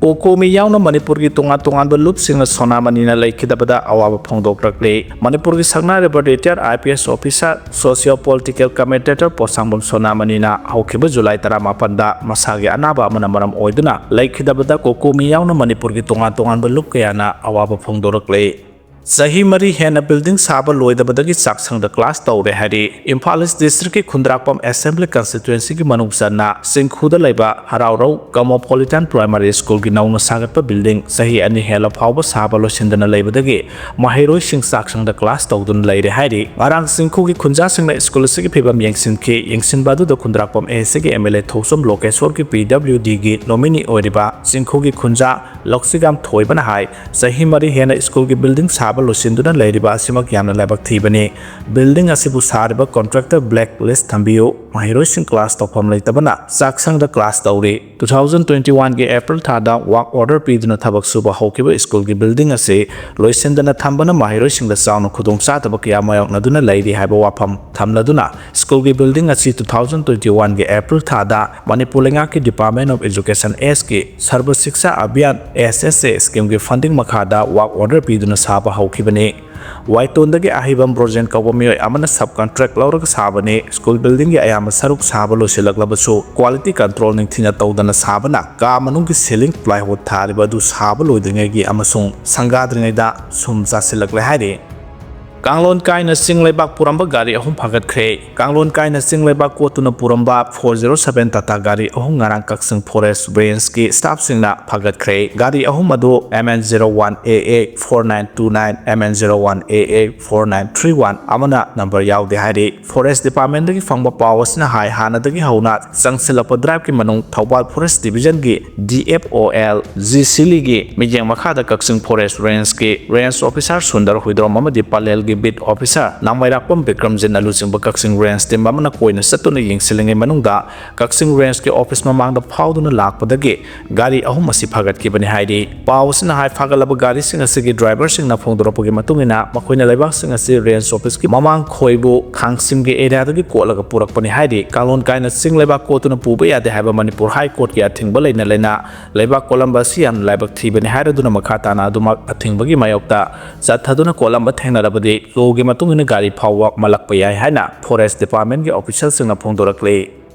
ꯀꯣꯀꯣꯃꯤ ꯌꯥꯎꯅ ꯃꯅꯤꯄꯨꯔꯒꯤ ꯇꯣꯉꯥꯟ ꯇꯣꯉꯥꯟꯕ ꯂꯨꯞꯁꯤꯡꯅ ꯁꯣꯅꯥꯃꯅꯤꯅ ꯂꯩꯈꯤꯗꯕꯗ ꯑꯋꯥꯕ ꯐꯣꯡꯗꯣꯛꯂꯛꯂꯤ꯫ ꯃꯅꯤꯄꯨꯔꯒꯤ ꯁꯛꯅꯥꯏꯔꯕ retire I P S officer, socio political commentator ꯄꯣꯠꯁꯥꯡꯕꯝ ꯁꯣꯅꯥꯃꯅꯤꯅ ꯍꯧꯈꯤꯕ ꯖꯨꯂꯥꯏ ꯇꯔꯥꯃꯥꯄꯟꯗ ꯃꯁꯥꯒꯤ ꯑꯅꯥꯕ ꯑꯃꯅ ꯃꯔꯝ ꯑꯣꯏꯗꯨꯅ ꯂꯩꯈꯤꯗꯕꯗ ꯀꯣꯀꯣꯃꯤ ꯌꯥꯎꯅ ꯃꯅꯤꯄꯨꯔꯒꯤ ꯇꯣꯉꯥꯟ ꯇꯣꯉꯥꯟꯕ ꯂꯨꯞ ꯀꯌꯥꯅ ꯑꯋꯥꯕ ꯐꯣꯡꯗꯣꯔꯛꯂꯤ꯫ ꯆꯍꯤ ꯃꯔꯤ ꯍꯦꯟꯅ ꯕꯤꯜꯗꯤꯡ ꯁꯥꯕ ꯂꯣꯏꯗꯕꯗꯒꯤ ꯆꯥꯛꯁꯪꯗ ꯀ꯭ꯂꯥꯁ ꯇꯧꯔꯦ ꯍꯥꯏꯔꯤ꯫ ꯏꯝꯐꯥꯜ ꯏꯁ ꯗꯤꯁꯇ꯭ꯔꯤꯛꯀꯤ ꯈꯨꯟꯗ꯭ꯔꯥꯛꯄꯝ ꯑꯦꯁꯦꯝꯕ꯭ꯂꯤ ꯀꯟꯁꯇꯤꯇ꯭ꯋꯦꯟꯁꯤꯒꯤ ꯃꯅꯨꯡ ꯆꯟꯅ ꯆꯤꯡꯈꯨꯗ ꯂꯩꯕ ꯍꯔꯥꯎꯔꯧ ꯀꯃꯣꯄꯣꯂꯤꯇꯥꯟ ꯄ꯭ꯔꯥꯏꯃꯥꯔꯤ ꯁ꯭ꯀꯨꯜꯒꯤ ꯅꯧꯅ ꯁꯥꯒꯠꯄ ꯕꯤꯜꯗꯤꯡ ꯆꯍꯤ ꯑꯅꯤ ꯍꯦꯜꯂ ꯐꯥꯎꯕ ꯁꯥꯕ ꯂꯣꯏꯁꯤꯟꯗꯅ ꯂꯩꯕꯗꯒꯤ ꯃꯍꯩꯔꯣꯏꯁꯤꯡ ꯆꯥꯛꯁꯪꯗ ꯀ꯭ꯂꯥꯁ ꯇꯧꯗꯨꯅ ꯂꯩꯔꯦ ꯍꯥꯏꯔꯤ꯫ ꯉꯔꯥꯡ ꯆꯤꯡꯈꯨꯒꯤ ꯈꯨꯟꯖꯥꯁꯤꯡꯅ ꯁ꯭ꯀꯨꯜ ꯑꯁꯤꯒꯤ ꯐꯤꯕꯝ ꯌꯦꯡꯁꯤꯟꯈꯤ꯫ ꯌꯦꯡꯁꯤꯟꯕ ꯑꯗꯨꯗ ꯈꯨꯟꯗ꯭ꯔꯥꯛꯄꯝ ꯑꯦ ꯁꯤꯒꯤ ꯑꯦꯝ ꯑꯦꯜ ꯑꯦ ꯊꯧꯆꯝ ꯂꯣꯀꯦꯁꯣꯔꯒꯤ ꯄꯤ ꯗꯕ꯭ꯂꯤꯎ ꯗꯤꯒꯤ ꯅꯣꯃꯤꯅꯤ ꯑꯣꯏꯔꯤꯕ ꯆꯤꯡꯈꯨꯒꯤ ꯈꯨꯟꯖꯥ ꯂꯧꯁꯤꯒꯥꯝ ꯊꯣꯏꯕꯅ ꯍꯥꯏ, ꯆꯍꯤ ꯃꯔꯤ ꯍꯦꯟꯅ ꯁ꯭ꯀꯨꯜꯒꯤ ꯕꯤꯜꯗꯤꯡ ꯁꯥꯕ ꯂꯣꯏꯁꯤꯟꯗꯨꯅ ꯂꯩꯔꯤꯕ ꯑꯁꯤꯃꯛ ꯌꯥꯝꯅ ꯂꯥꯏꯕꯛ ꯊꯤꯕꯅꯤ꯫ ꯕꯤꯜꯗꯤꯡ ꯑꯁꯤꯕꯨ ꯁꯥꯔꯤꯕ ꯀꯣꯟꯇ꯭ꯔꯦꯛꯇꯔ ꯕ꯭ꯂꯦꯛ ꯂꯤꯁ ꯊꯝꯕꯤꯌꯨ, ꯃꯍꯩꯔꯣꯏꯁꯤꯡ ꯀ꯭ꯂꯥꯁ ꯇꯧꯐꯝ ꯂꯩꯇꯕꯅ ꯆꯥꯛꯁꯪꯗ ꯀ꯭ꯂꯥꯁ ꯇꯧꯔꯤ꯫ Two thousand twenty one ꯒꯤ April ꯊꯥꯗ ꯋꯥꯔꯛ ꯑꯣꯔꯗꯔ ꯄꯤꯗꯨꯅ ꯊꯕꯛ ꯁꯨꯕ ꯍꯧꯈꯤꯕ ꯁ꯭ꯀꯨꯜꯒꯤ ꯕꯤꯜꯗꯤꯡ ꯑꯁꯤ ꯂꯣꯏꯁꯤꯟꯗꯅ ꯊꯝꯕꯅ ꯃꯍꯩꯔꯣꯏꯁꯤꯡꯗ ꯆꯥꯎꯅ ꯈꯨꯗꯣꯡꯆꯥꯗꯕ ꯀꯌꯥ ꯃꯥꯌꯣꯛꯅꯗꯨꯅ ꯂꯩꯔꯤ ꯍꯥꯏꯕ ꯋꯥꯐꯝ ꯊꯝꯂꯗꯨꯅ, ꯁ꯭ꯀꯨꯜꯒꯤ ꯕꯤꯜꯗꯤꯡ ꯑꯁꯤ two thousand twenty one ꯒꯤ April ꯊꯥꯗ ꯃꯅꯤꯄꯨꯔ ꯂꯩꯉꯥꯛꯀꯤ Department of Education Act ꯀꯤ ꯁꯔꯕ ꯁꯤꯛꯁꯥ ꯑꯚꯤꯌꯥꯟ, S S A, ꯁ꯭ꯀꯤꯝꯒꯤ ꯐꯟꯗꯤꯡ ꯃꯈꯥꯗ ꯋꯥꯔꯛ ꯑꯣꯔꯗꯔ ꯄꯤꯗꯨꯅ ꯁꯥꯕ ꯍꯧꯈꯤꯕꯅꯤ꯫ ꯋꯥꯏꯇꯣꯟꯗꯒꯤ ꯑꯍꯩꯕꯝ ꯕ꯭ꯔꯣꯖꯦꯟ ꯀꯧꯕ ꯃꯤꯑꯣꯏ ꯑꯃꯅ ꯁꯕ ꯀꯟꯇ꯭ꯔꯦꯛ ꯂꯧꯔꯒ ꯁꯥꯕꯅꯤ꯫ ꯁ꯭ꯀꯨꯜ ꯕꯤꯜꯗꯤꯡꯒꯤ ꯑꯌꯥꯝꯕ ꯁꯔꯨꯛ ꯁꯥꯕ ꯂꯣꯏꯁꯤꯜꯂꯛꯂꯕꯁꯨ, ꯀ꯭ꯋꯥꯂꯤꯇꯤ ꯀꯟꯇ꯭ꯔꯣꯜ ꯅꯤꯡꯊꯤꯅ ꯇꯧꯗꯅ ꯁꯥꯕꯅ ꯀꯥ ꯃꯅꯨꯡꯒꯤ ꯁꯤꯂꯤꯡ ꯄ꯭ꯂꯥꯏꯋꯨꯗ ꯊꯥꯔꯤꯕ ꯑꯗꯨ ꯁꯥꯕ ꯂꯣꯏꯗ꯭ꯔꯤꯉꯩꯒꯤ ꯑꯃꯁꯨꯡ ꯁꯪꯒꯥꯗ꯭ꯔꯤꯉꯩꯗ ꯁꯨꯝ ꯆꯥꯁꯤꯜꯂꯛꯂꯦ ꯍꯥꯏꯔꯤ꯫ ꯀꯥꯡꯂꯣꯟ ꯀꯥꯏꯅ ꯆꯤꯡ ꯂꯩꯕꯥꯛ ꯄꯨꯔꯝꯕ ꯒꯥꯔꯤ ꯑꯍꯨꯝ ꯐꯥꯒꯠꯈ꯭ꯔꯦ꯫ ꯀꯥꯡꯂꯣꯟ ꯀꯥꯏꯅ ꯆꯤꯡ ꯂꯩꯕꯥꯛ ꯀꯣꯠꯇꯨꯅ ꯄꯨꯔꯝꯕ four zero seven Tata ꯒꯥꯔꯤ ꯑꯍꯨꯝ ꯉꯔꯥꯡ ꯀꯛꯆꯤꯡ ꯐꯣꯔꯦꯁ ꯔꯦꯟꯖꯀꯤ ꯁ꯭ꯇꯥꯐꯁꯤꯡꯅ ꯐꯥꯒꯠꯈ꯭ꯔꯦ꯫ ꯒꯥꯔꯤ ꯑꯍꯨꯝ ꯑꯗꯨ M N zero one A A four nine two nine, M N zero one A A four nine three one ꯑꯃꯅ ꯅꯝꯕꯔ ꯌꯥꯎꯗꯦ ꯍꯥꯏꯔꯤ꯫ ꯐꯣꯔꯦꯁ ꯗꯤꯄꯥꯔꯠꯃꯦꯟꯗꯒꯤ ꯐꯪꯕ ꯄꯥꯎ ꯑꯁꯤꯅ ꯍꯥꯏ, ꯍꯥꯟꯅꯗꯒꯤ ꯍꯧꯅ ꯆꯪꯁꯤꯜꯂꯛꯄ ꯗ꯭ꯔꯥꯏꯕꯀꯤ ꯃꯅꯨꯡ ꯊꯧꯕꯥꯜ ꯐꯣꯔꯦꯁ ꯗꯤꯕꯤꯖꯟꯒꯤ D F O L G ꯁꯤꯂꯤꯒꯤ ꯃꯤꯠꯌꯦꯡ ꯃꯈꯥꯗ ꯀꯛꯆꯤꯡ ꯐꯣꯔꯦꯁ ꯔꯦꯟꯖꯀꯤ ꯔꯦꯟꯖ ꯑꯣꯐꯤꯁꯥꯔ ꯁꯨꯟꯗꯔ ꯍꯨꯏꯗ꯭ꯔꯣꯝ ꯑꯃꯗꯤ ꯄꯂꯦꯜꯒꯤ ꯕꯤꯠ ꯑꯣꯐꯤꯁꯥꯔ ꯅꯥꯃꯩꯔꯥꯛꯄꯝ ꯕꯤꯀ꯭ꯔꯝꯖꯤꯠꯅ ꯂꯨꯆꯤꯡꯕ ꯀꯛꯆꯤꯡ ꯔꯦꯟꯖ ꯇꯤꯝ ꯑꯃꯅ ꯀꯣꯏꯅ ꯆꯠꯇꯨꯅ ꯌꯦꯡꯁꯤꯜꯂꯤꯉꯩ ꯃꯅꯨꯡꯗ ꯀꯛꯆꯤꯡ ꯔꯦꯟꯖꯀꯤ ꯑꯣꯐꯤꯁ ꯃꯃꯥꯡꯗ ꯐꯥꯎꯗꯨꯅ ꯂꯥꯛꯄꯗꯒꯤ ꯒꯥꯔꯤ ꯑꯍꯨꯝ ꯑꯁꯤ ꯐꯥꯒꯠꯈꯤꯕꯅꯤ ꯍꯥꯏꯔꯤ꯫ ꯄꯥꯎ ꯑꯁꯤꯅ ꯍꯥꯏ, ꯐꯥꯒꯠꯂꯕ ꯒꯥꯔꯤꯁꯤꯡ ꯑꯁꯤꯒꯤ ꯗ꯭ꯔꯥꯏꯚꯔꯁꯤꯡꯅ ꯐꯣꯡꯗꯣꯔꯛꯄꯒꯤ ꯃꯇꯨꯡ ꯏꯟꯅ, ꯃꯈꯣꯏꯅ ꯂꯩꯕꯥꯛꯁꯤꯡ ꯑꯁꯤ ꯔꯦꯟꯖ ꯑꯣꯐꯤꯁꯀꯤ ꯃꯃꯥꯡ ꯈꯣꯏꯕꯨ ꯈꯥꯡꯁꯤꯝꯒꯤ ꯑꯦꯔꯤꯌꯥꯗꯒꯤ ꯀꯣꯠꯂꯒ ꯄꯨꯔꯛꯄꯅꯤ ꯍꯥꯏꯔꯤ꯫ ꯀꯥꯡꯂꯣꯟ ꯀꯥꯏꯅ ꯆꯤꯡ ꯂꯩꯕꯥꯛ ꯀꯣꯠꯇꯨꯅ ꯄꯨꯕ ꯌꯥꯗꯦ ꯍꯥꯏꯕ ꯃꯅꯤꯄꯨꯔ ꯍꯥꯏ ꯀꯣꯔꯠꯀꯤ ꯑꯊꯤꯡꯕ ꯂꯩꯅ ꯂꯩꯅ ꯂꯩꯕꯥꯛ ꯀꯣꯠꯂꯝꯕ ꯑꯁꯤ ꯌꯥꯝꯅ ꯂꯥꯏꯕꯛ ꯊꯤꯕꯅꯤ ꯍꯥꯏꯔꯗꯨꯅ, ꯃꯈꯥ ꯇꯥꯅ ꯑꯗꯨꯃꯛ ꯑꯊꯤꯡꯕꯒꯤ ꯃꯥꯌꯣꯛꯇ ꯆꯠꯊꯗꯨꯅ ꯀꯣꯠꯂꯝꯕ ꯊꯦꯡꯅꯔꯕꯗꯤ ꯂꯣꯒꯤ ꯃꯇꯨꯡ ꯏꯟꯅ ꯒꯥꯔꯤ ꯐꯥꯎꯕ ꯃꯜꯂꯛꯄ ꯌꯥꯏ ꯍꯥꯏꯅ ꯐꯣꯔꯦꯁ ꯗꯤꯄꯥꯔꯠꯃꯦꯟꯒꯤ ꯑꯣꯐꯤꯁꯤꯌꯦꯜꯁꯤꯡꯅ ꯐꯣꯡꯗꯣꯔꯛꯂꯤ꯫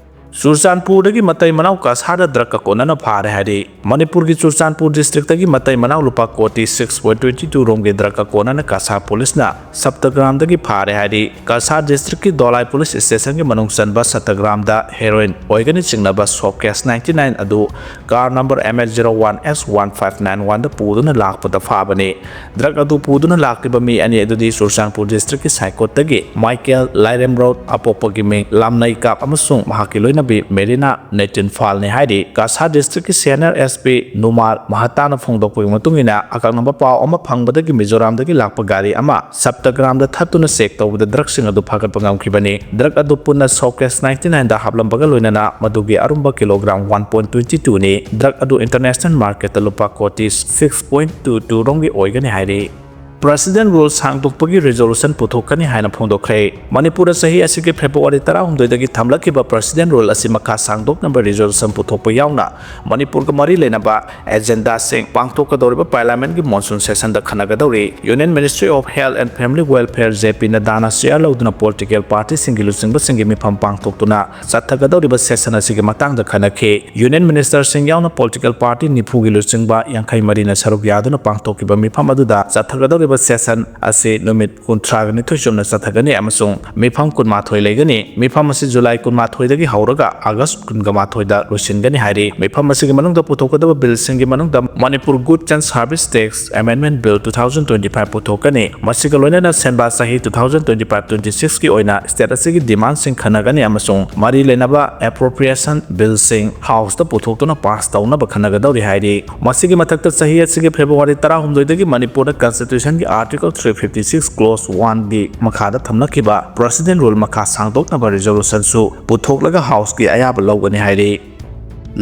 ꯆꯨꯔꯆꯥꯟꯄꯨꯔꯗꯒꯤ ꯃꯇꯩ ꯃꯅꯥꯎ ꯀꯁꯥꯔꯗ ꯗ꯭ꯔꯒ ꯀꯣꯟꯅꯅ ꯐꯥꯔꯦ ꯍꯥꯏꯔꯤ꯫ ꯃꯅꯤꯄꯨꯔꯒꯤ ꯆꯨꯔꯆꯥꯟꯄꯨꯔ ꯗꯤꯁꯇ꯭ꯔꯤꯛꯇꯒꯤ ꯃꯇꯩ ꯃꯅꯥꯎ ꯂꯨꯄꯥ ꯀꯣꯇꯤ six point twenty two ꯔꯣꯝꯒꯤ ꯗ꯭ꯔꯒ ꯀꯣꯟꯅꯅ ꯀꯁꯥꯔ ꯄꯨꯂꯤꯁꯅ ꯁꯞꯇꯒ꯭ꯔꯥꯝꯗꯒꯤ ꯐꯥꯔꯦ ꯍꯥꯏꯔꯤ꯫ ꯀꯁꯥꯔ ꯗꯤꯁꯇ꯭ꯔꯤꯛꯀꯤ ꯗꯣꯂꯥꯏ ꯄꯨꯂꯤꯁ ꯁ꯭ꯇꯦꯁꯟꯒꯤ ꯃꯅꯨꯡ ꯆꯟꯕ ꯁꯠꯇꯒ꯭ꯔꯥꯝꯗ ꯍꯦꯔꯣꯏꯟ ꯑꯣꯏꯒꯅꯤ ꯆꯤꯡꯅꯕ ꯁꯣꯞ ꯀꯦꯁ ninety nine ꯑꯗꯨ car number M H zero one S one five nine one ꯗ ꯄꯨꯗꯨꯅ ꯂꯥꯛꯄꯗ ꯐꯥꯕꯅꯤ꯫ ꯗ꯭ꯔꯒ ꯑꯗꯨ ꯄꯨꯗꯨꯅ ꯂꯥꯛꯂꯤꯕ ꯃꯤ ꯑꯅꯤ ꯑꯗꯨꯗꯤ ꯆꯨꯔꯆꯥꯟꯄꯨꯔ ꯗꯤꯁꯇ꯭ꯔꯤꯛꯀꯤ ꯁꯥꯏꯀꯣꯠꯇꯒꯤ ꯃꯥꯏꯀꯦꯜ ꯂꯥꯏꯔꯦꯝꯔꯧ ꯑꯄꯣꯛꯄꯒꯤ ꯃꯤꯡ ꯂꯥꯝꯅꯩꯀꯥꯞ ꯑꯃꯁꯨꯡ ꯃꯍꯥꯛꯀꯤ ꯂꯣꯏꯅ ꯃꯦꯔꯤꯅꯥ ꯅꯦꯇꯤꯟꯐꯥꯜꯅꯤ ꯍꯥꯏꯔꯤ꯫ ꯀꯥꯁꯥ ꯗꯤꯁꯇ꯭ꯔꯤꯛꯀꯤ ꯁꯦꯅꯤꯌꯔ ꯑꯦꯁ ꯄꯤ ꯅꯨꯃꯥꯜ ꯃꯍꯥꯇꯥꯅ ꯐꯣꯡꯗꯣꯛꯄꯒꯤ ꯃꯇꯨꯡ ꯏꯟꯅ, ꯑꯀꯛꯅꯕ ꯄꯥꯎ ꯑꯃ ꯐꯪꯕꯗꯒꯤ ꯃꯤꯖꯣꯔꯥꯝꯗꯒꯤ ꯂꯥꯛꯄ ꯒꯥꯔꯤ ꯑꯃ ꯁꯞꯇꯒ꯭ꯔꯥꯝꯗ ꯊꯠꯇꯨꯅ ꯆꯦꯛ ꯇꯧꯕꯗ ꯗ꯭ꯔꯒꯁꯤꯡ ꯑꯗꯨ ꯐꯥꯒꯠꯄ ꯉꯝꯈꯤꯕꯅꯤ꯫ ꯗ꯭ꯔꯒ ꯑꯗꯨ ꯄꯨꯟꯅ ꯁꯣꯀꯦꯁ ꯅꯥꯏꯟꯇꯤ ꯅꯥꯏꯟꯗ ꯍꯥꯞꯂꯝꯕꯒ ꯂꯣꯏꯅꯅ ꯃꯗꯨꯒꯤ ꯑꯔꯨꯝꯕ ꯀꯤꯂꯣꯒ꯭ꯔꯥꯝ ꯋꯥꯟ ꯄꯣꯏꯟ ꯇ꯭ꯋꯦꯟꯇꯤ ꯇꯨꯅꯤ꯫ ꯗ꯭ꯔꯒ ꯑꯗꯨ ꯏꯟꯇꯔꯅꯦꯁꯅꯦꯜ ꯃꯥꯔꯀꯦꯠꯇ ꯂꯨꯄꯥ ꯀꯣꯇꯤ ꯁꯤꯛꯁ ꯄꯣꯏꯟ ꯇꯨ ꯇꯨ ꯔꯣꯝꯒꯤ ꯑꯣꯏꯒꯅꯤ ꯍꯥꯏꯔꯤ꯫ ꯄ꯭ꯔꯁꯤꯗꯦꯟ ꯔꯨꯜ ꯁꯥꯡꯗꯣꯛꯄꯒꯤ ꯔꯤꯖꯣꯂꯨꯁꯟ ꯄꯨꯊꯣꯛꯀꯅꯤ ꯍꯥꯏꯅ ꯐꯣꯡꯗꯣꯛꯈ꯭ꯔꯦ꯫ ꯃꯅꯤꯄꯨꯔꯗ ꯆꯍꯤ ꯑꯁꯤꯒꯤ ꯐꯦꯕ꯭ꯔꯨꯋꯥꯔꯤ ꯇꯔꯥꯍꯨꯝꯗꯣꯏꯗꯒꯤ ꯊꯝꯂꯛꯈꯤꯕ ꯄ꯭ꯔꯁꯤꯗꯦꯟ ꯔꯨꯜ ꯑꯁꯤ ꯃꯈꯥ ꯁꯥꯡꯗꯣꯛꯅꯕ ꯔꯤꯖꯣꯂꯨꯁꯟ ꯄꯨꯊꯣꯛꯄ ꯌꯥꯎꯅ ꯃꯅꯤꯄꯨꯔꯒ ꯃꯔꯤ ꯂꯩꯅꯕ ꯑꯦꯖꯦꯟꯗꯥꯁꯤꯡ ꯄꯥꯡꯊꯣꯛꯀꯗꯧꯔꯤꯕ ꯄꯥꯔꯂꯤꯌꯥꯃꯦꯟꯠꯀꯤ ꯃꯣꯟꯁꯨꯟ ꯁꯦꯁꯟꯗ ꯈꯟꯅꯒꯗꯧꯔꯤ꯫ Union Ministry of Health and Family Welfare, J P ꯅꯗꯥꯅ ꯆꯦꯌꯔ ꯂꯧꯗꯨꯅ ꯄꯣꯂꯤꯇꯤꯀꯦꯜ ꯄꯥꯔꯇꯤꯁꯤꯡꯒꯤ ꯂꯨꯆꯤꯡꯕꯁꯤꯡꯒꯤ ꯃꯤꯐꯝ ꯄꯥꯡꯊꯣꯛꯇꯨꯅ ꯆꯠꯊꯒꯗꯧꯔꯤꯕ ꯁꯦꯁꯟ ꯑꯁꯤꯒꯤ ꯃꯇꯥꯡꯗ ꯈꯟꯅꯈꯤ꯫ ꯌꯨꯅꯤꯌꯟ ꯃꯤꯅꯤꯁꯇꯔꯁꯤꯡ ꯌꯥꯎꯅ ꯄꯣꯂꯤꯇꯤꯀꯦꯜ ꯄꯥꯔꯇꯤ ꯅꯤꯐꯨꯒꯤ ꯂꯨꯆꯤꯡꯕ ꯌꯥꯡꯈꯩ ꯃꯔꯤꯅ ꯁꯔꯨꯛ ꯌꯥꯗꯨꯅ ꯄꯥꯡꯊꯣꯛꯈꯤꯕ ꯃꯤꯐꯝ ꯑꯗꯨꯗ ꯆꯠꯊꯒꯗꯧꯔꯤꯕ ꯁꯦꯁꯟ ꯑꯁꯤ ꯅꯨꯃꯤꯠ ꯀꯨꯟꯊ꯭ꯔꯥꯒ ꯅꯤꯊꯣꯏ ꯆꯨꯞꯅ ꯆꯠꯊꯒꯅꯤ ꯑꯃꯁꯨꯡ ꯃꯤꯐꯝ ꯀꯨꯟꯃꯥꯊꯣꯏ ꯂꯩꯒꯅꯤ꯫ ꯃꯤꯐꯝ ꯑꯁꯤ ꯖꯨꯂꯥꯏ ꯀꯨꯟꯃꯥꯊꯣꯏꯗꯒꯤ ꯍꯧꯔꯒ ꯑꯥꯒꯁ ꯀꯨꯟꯒ ꯃꯥꯊꯣꯏꯗ ꯂꯣꯏꯁꯤꯟꯒꯅꯤ ꯍꯥꯏꯔꯤ꯫ ꯃꯤꯐꯝ ꯑꯁꯤꯒꯤ ꯃꯅꯨꯡꯗ ꯄꯨꯊꯣꯛꯀꯗꯕ ꯕꯤꯜꯁꯤꯡꯒꯤ ꯃꯅꯨꯡꯗ Manipur Goods and Service Tax Amendment Bill two thousand twenty five ꯄꯨꯊꯣꯛꯀꯅꯤ꯫ ꯃꯁꯤꯒ ꯂꯣꯏꯅꯅ ꯁꯦꯟꯕꯥ ꯆꯍꯤ two thousand twenty five twenty six ꯀꯤ ꯑꯣꯏꯅ ꯁ꯭ꯇꯦꯠ ꯑꯁꯤꯒꯤ ꯗꯤꯃꯥꯟꯁꯤꯡ ꯈꯟꯅꯒꯅꯤ ꯑꯃꯁꯨꯡ ꯃꯔꯤ ꯂꯩꯅꯕ ꯑꯦꯄ꯭ꯔꯣꯄ꯭ꯔꯤꯌꯦꯁꯟ ꯕꯤꯜꯁꯤꯡ ꯍꯥꯎꯁꯇ ꯄꯨꯊꯣꯛꯇꯨꯅ ꯄꯥꯁ ꯇꯧꯅꯕ ꯈꯟꯅꯒꯗꯧꯔꯤ ꯍꯥꯏꯔꯤ꯫ ꯃꯁꯤꯒꯤ ꯃꯊꯛꯇ ꯆꯍꯤ ꯑꯁꯤꯒꯤ ꯐꯦꯕ꯭ꯔꯨꯋꯥꯔꯤ ꯇꯔꯥꯍꯨꯝꯗꯣꯏꯗꯒꯤ ꯃꯅꯤꯄꯨꯔꯗ ꯀꯟꯁꯇꯤꯇ꯭ꯌꯨꯁꯟꯒꯤ article three fifty six clause one ꯒꯤ ꯃꯈꯥꯗ ꯊꯝꯂꯛꯈꯤꯕ ꯄ꯭ꯔꯁꯤꯗꯦꯟ ꯔꯨꯜ ꯃꯈꯥ ꯁꯥꯡꯗꯣꯛꯅꯕ ꯔꯤꯖꯣꯂꯨꯁꯟꯁꯨ ꯄꯨꯊꯣꯛꯂꯒ ꯍꯥꯎꯁꯀꯤ ꯑꯌꯥꯕ ꯂꯧꯒꯅꯤ ꯍꯥꯏꯔꯤ꯫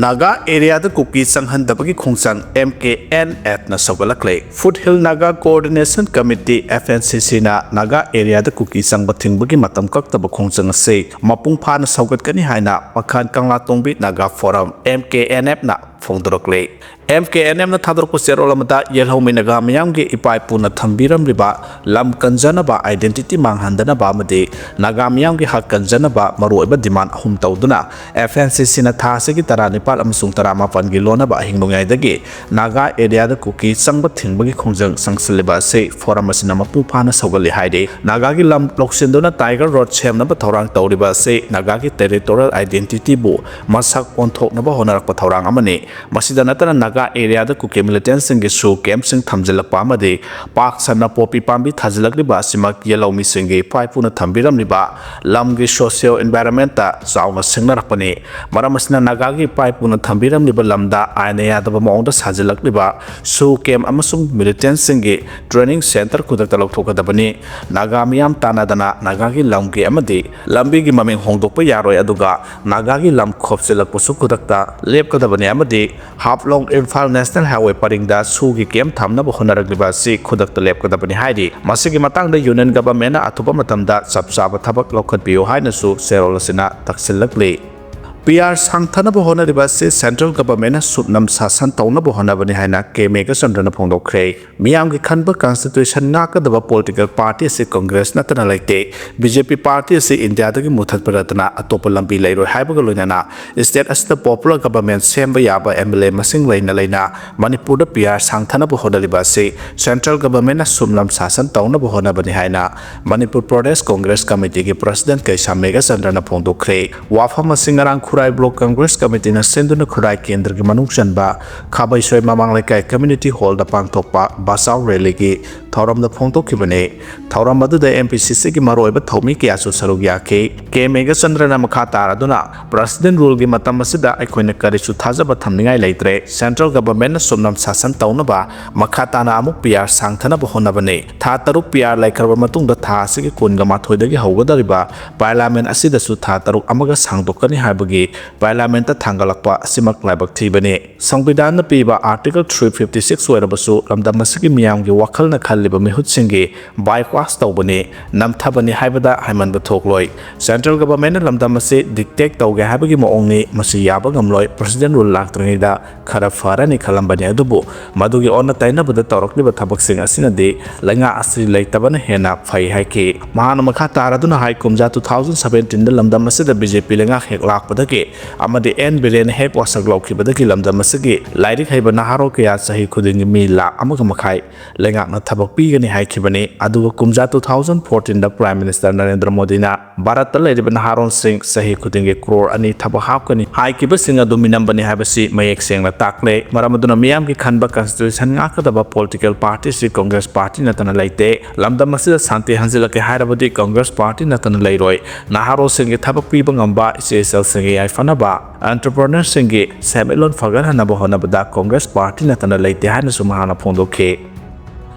ꯅꯥꯒꯥ ꯑꯦꯔꯤꯌꯥꯗ ꯀꯨꯀꯤ ꯆꯪꯍꯟꯗꯕꯒꯤ ꯈꯣꯡꯖꯪ ꯑꯦꯝ ꯀꯦ ꯑꯦꯟ ꯑꯦꯐꯅ ꯁꯧꯒꯠꯂꯛꯂꯦ꯫ Foothill Naga Coordination Committee, F N C C ꯅ ꯅꯥꯒꯥ ꯑꯦꯔꯤꯌꯥꯗ ꯀꯨꯀꯤ ꯆꯪꯕ ꯊꯤꯡꯕꯒꯤ ꯃꯇꯝ ꯀꯛꯇꯕ ꯈꯣꯡꯖꯪ ꯑꯁꯤ ꯃꯄꯨꯡ ꯐꯥꯅ ꯁꯧꯒꯠꯀꯅꯤ ꯍꯥꯏꯅ ꯃꯈꯥꯟ ꯀꯪꯂꯥꯇꯣꯡꯕꯤ Naga forum, M K N F ꯅ ꯐꯣꯡꯗꯣꯔꯛꯂꯦ꯫ M K N F ꯅ ꯊꯥꯗꯣꯔꯛꯄ ꯆꯦꯔꯣꯜ ꯑꯃꯗ ꯌꯦꯜꯍꯧꯃꯤ ꯅꯥꯒꯥ ꯃꯤꯌꯥꯝꯒꯤ ꯏꯄꯥ ꯏꯄꯨꯅ ꯊꯝꯕꯤꯔꯝꯂꯤꯕ ꯂꯝ ꯀꯟꯖꯅꯕ, identity ꯃꯥꯡꯍꯟꯗꯅꯕ ꯑꯃꯗꯤ ꯅꯥꯒꯥ ꯃꯤꯌꯥꯝꯒꯤ ꯍꯛ ꯀꯟꯖꯅꯕ ꯃꯔꯨꯑꯣꯏꯕ ꯗꯤꯃꯥꯟ ꯑꯍꯨꯝ ꯇꯧꯗꯨꯅ F N C C ꯅ ꯊꯥ ꯑꯁꯤꯒꯤ ꯇꯔꯥꯅꯤꯄꯥꯜ ꯑꯃꯁꯨꯡ ꯇꯔꯥꯃꯥꯄꯜꯒꯤ ꯂꯣꯟꯅꯕ ꯑꯍꯤꯡ ꯅꯣꯡꯌꯥꯏꯗꯒꯤ ꯅꯥꯒꯥ ꯑꯦꯔꯤꯌꯥꯗ ꯀꯨꯀꯤ ꯆꯪꯕ ꯊꯤꯡꯕꯒꯤ ꯈꯣꯡꯖꯪ ꯆꯪꯁꯤꯜꯂꯤꯕ ꯑꯁꯤ ꯐꯣꯔꯝ ꯑꯁꯤꯅ ꯃꯄꯨꯡ ꯐꯥꯅ ꯁꯧꯒꯠꯂꯤ ꯍꯥꯏꯔꯤ꯫ ꯅꯥꯒꯥꯒꯤ ꯂꯝ ꯂꯧꯁꯤꯟꯗꯨꯅ ꯇꯥꯏꯒꯔ ꯔꯣꯗ ꯁꯦꯝꯅꯕ ꯊꯧꯔꯥꯡ ꯇꯧꯔꯤꯕ ꯑꯁꯤ ꯅꯥꯒꯥꯒꯤ territorial identity ꯕꯨ ꯃꯁꯛ ꯑꯣꯟꯊꯣꯛꯅꯕ ꯍꯣꯠꯅꯔꯛꯄ ꯊꯧꯔꯥꯡ ꯑꯃꯅꯤ꯫ ꯃꯁꯤꯗ ꯅꯠꯇꯅ ꯅꯥꯒꯥ ꯑꯦꯔꯤꯌꯥꯗ ꯀꯨꯀꯤ ꯃꯤꯂꯤꯇꯦꯟꯁꯤꯡꯒꯤ ꯁꯨ ꯀꯦꯝꯞꯁꯤꯡ ꯊꯝꯖꯤꯜꯂꯛꯄ ꯑꯃꯗꯤ ꯄꯥꯛ ꯁꯟꯅ ꯄꯣꯄꯤ ꯄꯥꯝꯕꯤ ꯊꯥꯖꯤꯜꯂꯛꯂꯤꯕ ꯑꯁꯤꯃꯛ ꯌꯦꯜꯍꯧꯃꯤꯁꯤꯡꯒꯤ ꯏꯄꯥ ꯏꯄꯨꯅ ꯊꯝꯕꯤꯔꯝꯂꯤꯕ ꯂꯝꯒꯤ ꯁꯣꯁꯤꯌꯣ ꯏꯟꯚꯥꯏꯔꯣꯟꯃꯦꯟꯇ ꯆꯥꯎꯅ ꯁꯤꯡꯅꯔꯛꯄꯅꯤ꯫ ꯃꯔꯝ ꯑꯁꯤꯅ ꯅꯥꯒꯥꯒꯤ ꯏꯄꯥ ꯏꯄꯨꯅ ꯊꯝꯕꯤꯔꯝꯂꯤꯕ ꯂꯝꯗ ꯑꯥꯏꯟꯅ ꯌꯥꯗꯕ ꯃꯑꯣꯡꯗ ꯁꯥꯖꯤꯜꯂꯛꯂꯤꯕ ꯁꯨ ꯀꯦꯝꯞ ꯑꯃꯁꯨꯡ ꯃꯤꯂꯤꯇꯦꯟꯁꯤꯡꯒꯤ ꯇ꯭ꯔꯦꯅꯤꯡ ꯁꯦꯟꯇꯔ ꯈꯨꯗꯛꯇ ꯂꯧꯊꯣꯛꯀꯗꯕꯅꯤ꯫ ꯅꯥꯒꯥ ꯃꯤꯌꯥꯝ ꯇꯥꯟꯅꯗꯅ ꯅꯥꯒꯥꯒꯤ ꯂꯝꯒꯤ ꯑꯃꯗꯤ ꯂꯝꯕꯤꯒꯤ ꯃꯃꯤꯡ ꯍꯣꯡꯗꯣꯛꯄ ꯌꯥꯔꯣꯏ, ꯑꯗꯨꯒ ꯅꯥꯒꯥꯒꯤ ꯂꯝ ꯈꯣꯞꯆꯤꯜꯂꯛꯄꯁꯨ ꯈꯨꯗꯛꯇ ꯂꯦꯞꯀꯗꯕꯅꯤ ꯑꯃꯗꯤ ꯍꯥꯐꯂꯣꯡ ꯏꯝꯐꯥꯜ ꯅꯦꯁꯅꯦꯜ ꯍꯥꯏꯋꯦ ꯄꯔꯤꯡꯗ ꯁꯨꯒꯤ ꯀꯦꯝꯞ ꯊꯝꯅꯕ ꯍꯣꯠꯅꯔꯛꯂꯤꯕ ꯑꯁꯤ ꯈꯨꯗꯛꯇ ꯂꯦꯞꯀꯗꯕꯅꯤ ꯍꯥꯏꯔꯤ꯫ ꯃꯁꯤꯒꯤ ꯃꯇꯥꯡꯗ ꯌꯨꯅꯤꯌꯟ ꯒꯚꯔꯟꯃꯦꯟꯠꯅ ꯑꯊꯨꯕ ꯃꯇꯝꯗ ꯆꯞ ꯆꯥꯕ ꯊꯕꯛ ꯂꯧꯈꯠꯄꯤꯌꯨ ꯍꯥꯏꯅꯁꯨ ꯆꯦꯔꯣꯜ ꯑꯁꯤꯅ ꯇꯛꯁꯤꯜꯂꯛꯂꯤ꯫ ꯄꯤ ꯑꯥꯔ ꯁꯥꯡꯊꯅꯕ ꯍꯣꯠꯅꯔꯤꯕ ꯑꯁꯤ ꯁꯦꯟꯇ꯭ꯔꯦꯜ ꯒꯚꯔꯟꯃꯦꯟꯠꯅ ꯁꯨꯞꯅꯝ ꯁꯥꯁꯟ ꯇꯧꯅꯕ ꯍꯣꯠꯅꯕꯅꯤ ꯍꯥꯏꯅ ꯀꯦ ꯃꯦꯘꯆꯟꯗ꯭ꯔꯅ ꯐꯣꯡꯗꯣꯛꯈ꯭ꯔꯦ꯫ ꯃꯤꯌꯥꯝꯒꯤ ꯈꯟꯕ ꯀꯟꯁꯇꯤꯇ꯭ꯌꯨꯁꯟ ꯉꯥꯛꯀꯗꯕ ꯄꯣꯂꯤꯇꯤꯀꯦꯜ ꯄꯥꯔꯇꯤ ꯑꯁꯤ ꯀꯪꯒ꯭ꯔꯦꯁ ꯅꯠꯇꯅ ꯂꯩꯇꯦ꯫ ꯕꯤ ꯖꯦ ꯄꯤ ꯄꯥꯔꯇꯤ ꯑꯁꯤ ꯏꯟꯗꯤꯌꯥꯗꯒꯤ ꯃꯨꯊꯠꯄ ꯅꯠꯇꯅ ꯑꯇꯣꯞꯄ ꯂꯝꯕꯤ ꯂꯩꯔꯣꯏ ꯍꯥꯏꯕꯒ ꯂꯣꯏꯅꯅ ꯁ꯭ꯇꯦꯠ ꯑꯁꯤꯗ ꯄꯣꯄꯨꯂꯔ ꯒꯚꯔꯟꯃꯦꯟꯠ ꯁꯦꯝꯕ ꯌꯥꯕ ꯑꯦꯝ ꯑꯦꯜ ꯑꯦ ꯃꯁꯤꯡ ꯂꯩꯅ ꯂꯩꯅ ꯃꯅꯤꯄꯨꯔꯗ ꯄꯤ ꯑꯥꯔ ꯁꯥꯡꯊꯅꯕ ꯍꯣꯠꯅꯔꯤꯕ ꯑꯁꯤ ꯁꯦꯟꯇ꯭ꯔꯦꯜ ꯒꯚꯔꯟꯃꯦꯟꯠꯅ ꯁꯨꯞꯅꯝ ꯁꯥꯁꯟ ꯇꯧꯅꯕ ꯍꯣꯠꯅꯕꯅꯤ ꯍꯥꯏꯅ ꯃꯅꯤꯄꯨꯔ ꯄ꯭ꯔꯗꯦꯁ ꯀꯪꯒ꯭ꯔꯦꯁ ꯀꯃꯤꯇꯤꯒꯤ ꯄ꯭ꯔꯁꯤꯗꯦꯟꯠ ꯀꯩꯁꯥꯝ ꯃꯦꯘꯆꯟꯗ꯭ꯔꯅ ꯐꯣꯡꯗꯣꯛꯈ꯭ꯔꯦ꯫ ꯋꯥꯐꯝ ꯑꯁꯤ ꯉꯔꯥꯡ ꯈꯨꯔꯥꯏ ꯕ꯭ꯂꯣꯛ ꯀꯪꯒ꯭ꯔꯦꯁ ꯀꯃꯤꯇꯤꯅ ꯁꯤꯟꯗꯨꯅ ꯈꯨꯔꯥꯏ ꯀꯦꯟꯗ꯭ꯔꯒꯤ ꯃꯅꯨꯡ ꯆꯟꯕ ꯈꯥꯕꯩꯁꯣꯏ ꯃꯃꯥꯡ ꯂꯩꯀꯥꯏ ꯀꯝꯃ꯭ꯌꯨꯅꯤꯇꯤ ꯍꯣꯜꯗ ꯄꯥꯡꯊꯣꯛꯄ ꯕꯆꯥꯎ ꯔꯦꯂꯤꯒꯤ ꯊꯧꯔꯝꯗ ꯐꯣꯡꯗꯣꯛꯈꯤꯕꯅꯤ꯫ ꯊꯧꯔꯝ ꯑꯗꯨꯗ ꯑꯦꯝ ꯄꯤ ꯁꯤ ꯁꯤꯒꯤ ꯃꯔꯨꯑꯣꯏꯕ ꯊꯧꯃꯤ ꯀꯌꯥꯁꯨ ꯁꯔꯨꯛ ꯌꯥꯈꯤ꯫ ꯀꯦ ꯃꯦꯘꯆꯟꯗ꯭ꯔꯅ ꯃꯈꯥ ꯇꯥꯔꯗꯨꯅ, ꯄ꯭ꯔꯁꯤꯗꯦꯟꯠ ꯔꯨꯜꯒꯤ ꯃꯇꯝ ꯑꯁꯤꯗ ꯑꯩꯈꯣꯏꯅ ꯀꯔꯤꯁꯨ ꯊꯥꯖꯕ ꯊꯝꯅꯤꯡꯉꯥꯏ ꯂꯩꯇ꯭ꯔꯦ꯫ ꯁꯦꯟꯇ꯭ꯔꯦꯜ ꯒꯚꯔꯟꯃꯦꯟꯠꯅ ꯁꯨꯞꯅꯝ ꯁꯥꯁꯟ ꯇꯧꯅꯕ ꯃꯈꯥ ꯇꯥꯅ ꯑꯃꯨꯛ ꯄꯤ ꯑꯥꯔ ꯁꯥꯡꯊꯅꯕ ꯍꯣꯠꯅꯕꯅꯤ꯫ ꯊꯥ ꯇꯔꯨꯛ ꯄꯤ ꯑꯥꯔ ꯂꯩꯈ꯭ꯔꯕ ꯃꯇꯨꯡꯗ ꯊꯥ ꯑꯁꯤꯒꯤ ꯀꯨꯟꯒ ꯃꯥꯊꯣꯏꯗꯒꯤ ꯍꯧꯒꯗꯧꯔꯤꯕ ꯄꯥꯔꯂꯤꯌꯥꯃꯦꯟꯠ ꯑꯁꯤꯗꯁꯨ ꯊꯥ ꯇꯔꯨꯛ ꯑꯃꯒ ꯁꯥꯡꯗꯣꯛꯀꯅꯤ ꯍꯥꯏꯕꯒꯤ ꯄꯥꯔꯂꯤꯌꯥꯃꯦꯟꯠꯇ ꯊꯥꯡꯒꯠꯂꯛꯄ ꯑꯁꯤꯃꯛ ꯂꯥꯏꯕꯛ ꯊꯤꯕꯅꯤ꯫ ꯁꯪꯕꯤꯙꯥꯟꯅ ꯄꯤꯕ ꯑꯥꯔꯇꯤꯀꯜ ꯊ꯭ꯔꯤ ꯐꯤꯐꯇꯤ ꯁꯤꯛꯁ ꯑꯣꯏꯔꯕꯁꯨ ꯂꯝꯗꯝ ꯑꯁꯤꯒꯤ ꯃꯤꯌꯥꯝꯒꯤ ꯋꯥꯈꯜꯅ ꯈꯜꯂꯤꯕ ꯃꯤꯍꯨꯠꯁꯤꯡꯒꯤ ꯕꯥꯏꯄꯥꯁ ꯇꯧꯕꯅꯤ, ꯅꯝꯊꯕꯅꯤ ꯍꯥꯏꯕꯗ ꯍꯥꯏꯃꯟꯕ ꯊꯣꯛꯂꯣꯏ꯫ ꯁꯦꯟꯇ꯭ꯔꯦꯜ ꯒꯚꯔꯟꯃꯦꯟꯠꯅ ꯂꯝꯗꯝ ꯑꯁꯤ ꯗꯤꯛꯇꯦꯠ ꯇꯧꯒꯦ ꯍꯥꯏꯕꯒꯤ ꯃꯑꯣꯡꯅꯤ꯫ ꯃꯁꯤ ꯌꯥꯕ ꯉꯝꯂꯣꯏ꯫ ꯄ꯭ꯔꯁꯤꯗꯦꯟꯠ ꯔꯨꯜ ꯂꯥꯛꯇ꯭ꯔꯤꯉꯩꯗ ꯈꯔ ꯐꯔꯅꯤ ꯈꯜꯂꯝꯕꯅꯤ, ꯑꯗꯨꯕꯨ ꯃꯗꯨꯒꯤ ꯑꯣꯟꯅ ꯇꯩꯅꯕꯗ ꯇꯧꯔꯛꯂꯤꯕ ꯊꯕꯛꯁꯤꯡ ꯑꯁꯤꯅꯗꯤ ꯂꯩꯉꯥꯛ ꯑꯁꯤ ꯂꯩꯇꯕꯅ ꯍꯦꯟꯅ ꯐꯩ ꯍꯥꯏꯈꯤ꯫ ꯃꯍꯥꯛꯅ ꯃꯈꯥ ꯇꯥꯔꯗꯨꯅ ꯍꯥꯏ, ꯀꯨꯝꯖꯥ ꯇꯨ ꯊꯥꯎꯖꯟ ꯁꯕꯦꯟꯇꯤꯟꯗ ꯂꯝꯗꯝ ꯑꯁꯤꯗ ꯕꯤ ꯖꯦ ꯄꯤ ꯂꯩꯉꯥꯛ ꯍꯦꯛ ꯂꯥꯛꯄꯗꯒꯤ ꯑꯃꯗꯤ ꯑꯦꯟ ꯕꯤꯔꯦꯟꯅ ꯍꯦꯛ ꯋꯥꯁꯛ ꯂꯧꯈꯤꯕꯗꯒꯤ ꯂꯝꯗꯝ ꯑꯁꯤꯒꯤ ꯂꯥꯏꯔꯤꯛ ꯍꯩꯕ ꯅꯍꯥꯔꯣꯜ ꯀꯌꯥ ꯆꯍꯤ ꯈꯨꯗꯤꯡꯒꯤ ꯃꯤ ꯂꯥꯈ ꯑꯃꯒ ꯃꯈꯥꯏ ꯂꯩꯉꯥꯛꯅ ꯊꯕꯛ ꯄꯤꯒꯅꯤ ꯍꯥꯏꯈꯤꯕꯅꯤ꯫ ꯑꯗꯨꯒ ꯀꯨꯝꯖꯥ two thousand fourteen ꯗ Prime Minister ꯅꯔꯦꯟꯗ꯭ꯔ ꯃꯣꯗꯤꯅ ꯚꯥꯔꯠꯇ ꯂꯩꯔꯤꯕ ꯅꯍꯥꯔꯣꯜꯁꯤꯡ ꯆꯍꯤ ꯈꯨꯗꯤꯡꯒꯤ ꯀ꯭ꯔꯣꯔ ꯑꯅꯤ ꯊꯕꯛ ꯍꯥꯞꯀꯅꯤ ꯍꯥꯏꯈꯤꯕꯁꯤꯡ ꯑꯗꯨ ꯃꯤꯅꯝꯕꯅꯤ ꯍꯥꯏꯕꯁꯤ ꯃꯌꯦꯛ ꯁꯦꯡꯅ ꯇꯥꯛꯂꯦ꯫ ꯃꯔꯝ ꯑꯗꯨꯅ ꯃꯤꯌꯥꯝꯒꯤ ꯈꯟꯕ constitution ꯉꯥꯛꯀꯗꯕ political party ꯁꯤ Congress Party ꯅꯠꯇꯅ ꯂꯩꯇꯦ꯫ ꯂꯝꯗꯝ ꯑꯁꯤꯗ ꯁꯥꯟꯇꯤ ꯍꯟꯖꯤꯜꯂꯛꯀꯦ ꯍꯥꯏꯔꯕꯗꯤ Congress Party ꯅꯠꯇꯅ ꯂꯩꯔꯣꯏ꯫ ꯅꯍꯥꯔꯣꯜꯁꯤꯡꯒꯤ ꯊꯕꯛ ꯄꯤꯕ ꯉꯝꯕ, ꯏꯆꯦ ꯏꯆꯜꯁꯤꯡꯒꯤ ꯌꯥꯏꯐꯅꯕ, entrepreneur ꯁꯤꯡꯒꯤ ꯁꯦꯟꯃꯤꯠꯂꯣꯟ ꯐꯒꯠꯍꯟꯅꯕ ꯍꯣꯠꯅꯕꯗ Congress Party ꯅꯠꯇꯅ ꯂꯩꯇꯦ ꯍꯥꯏꯅꯁꯨ ꯃꯍꯥꯛꯅ ꯐꯣꯡꯗꯣꯛꯈꯤ꯫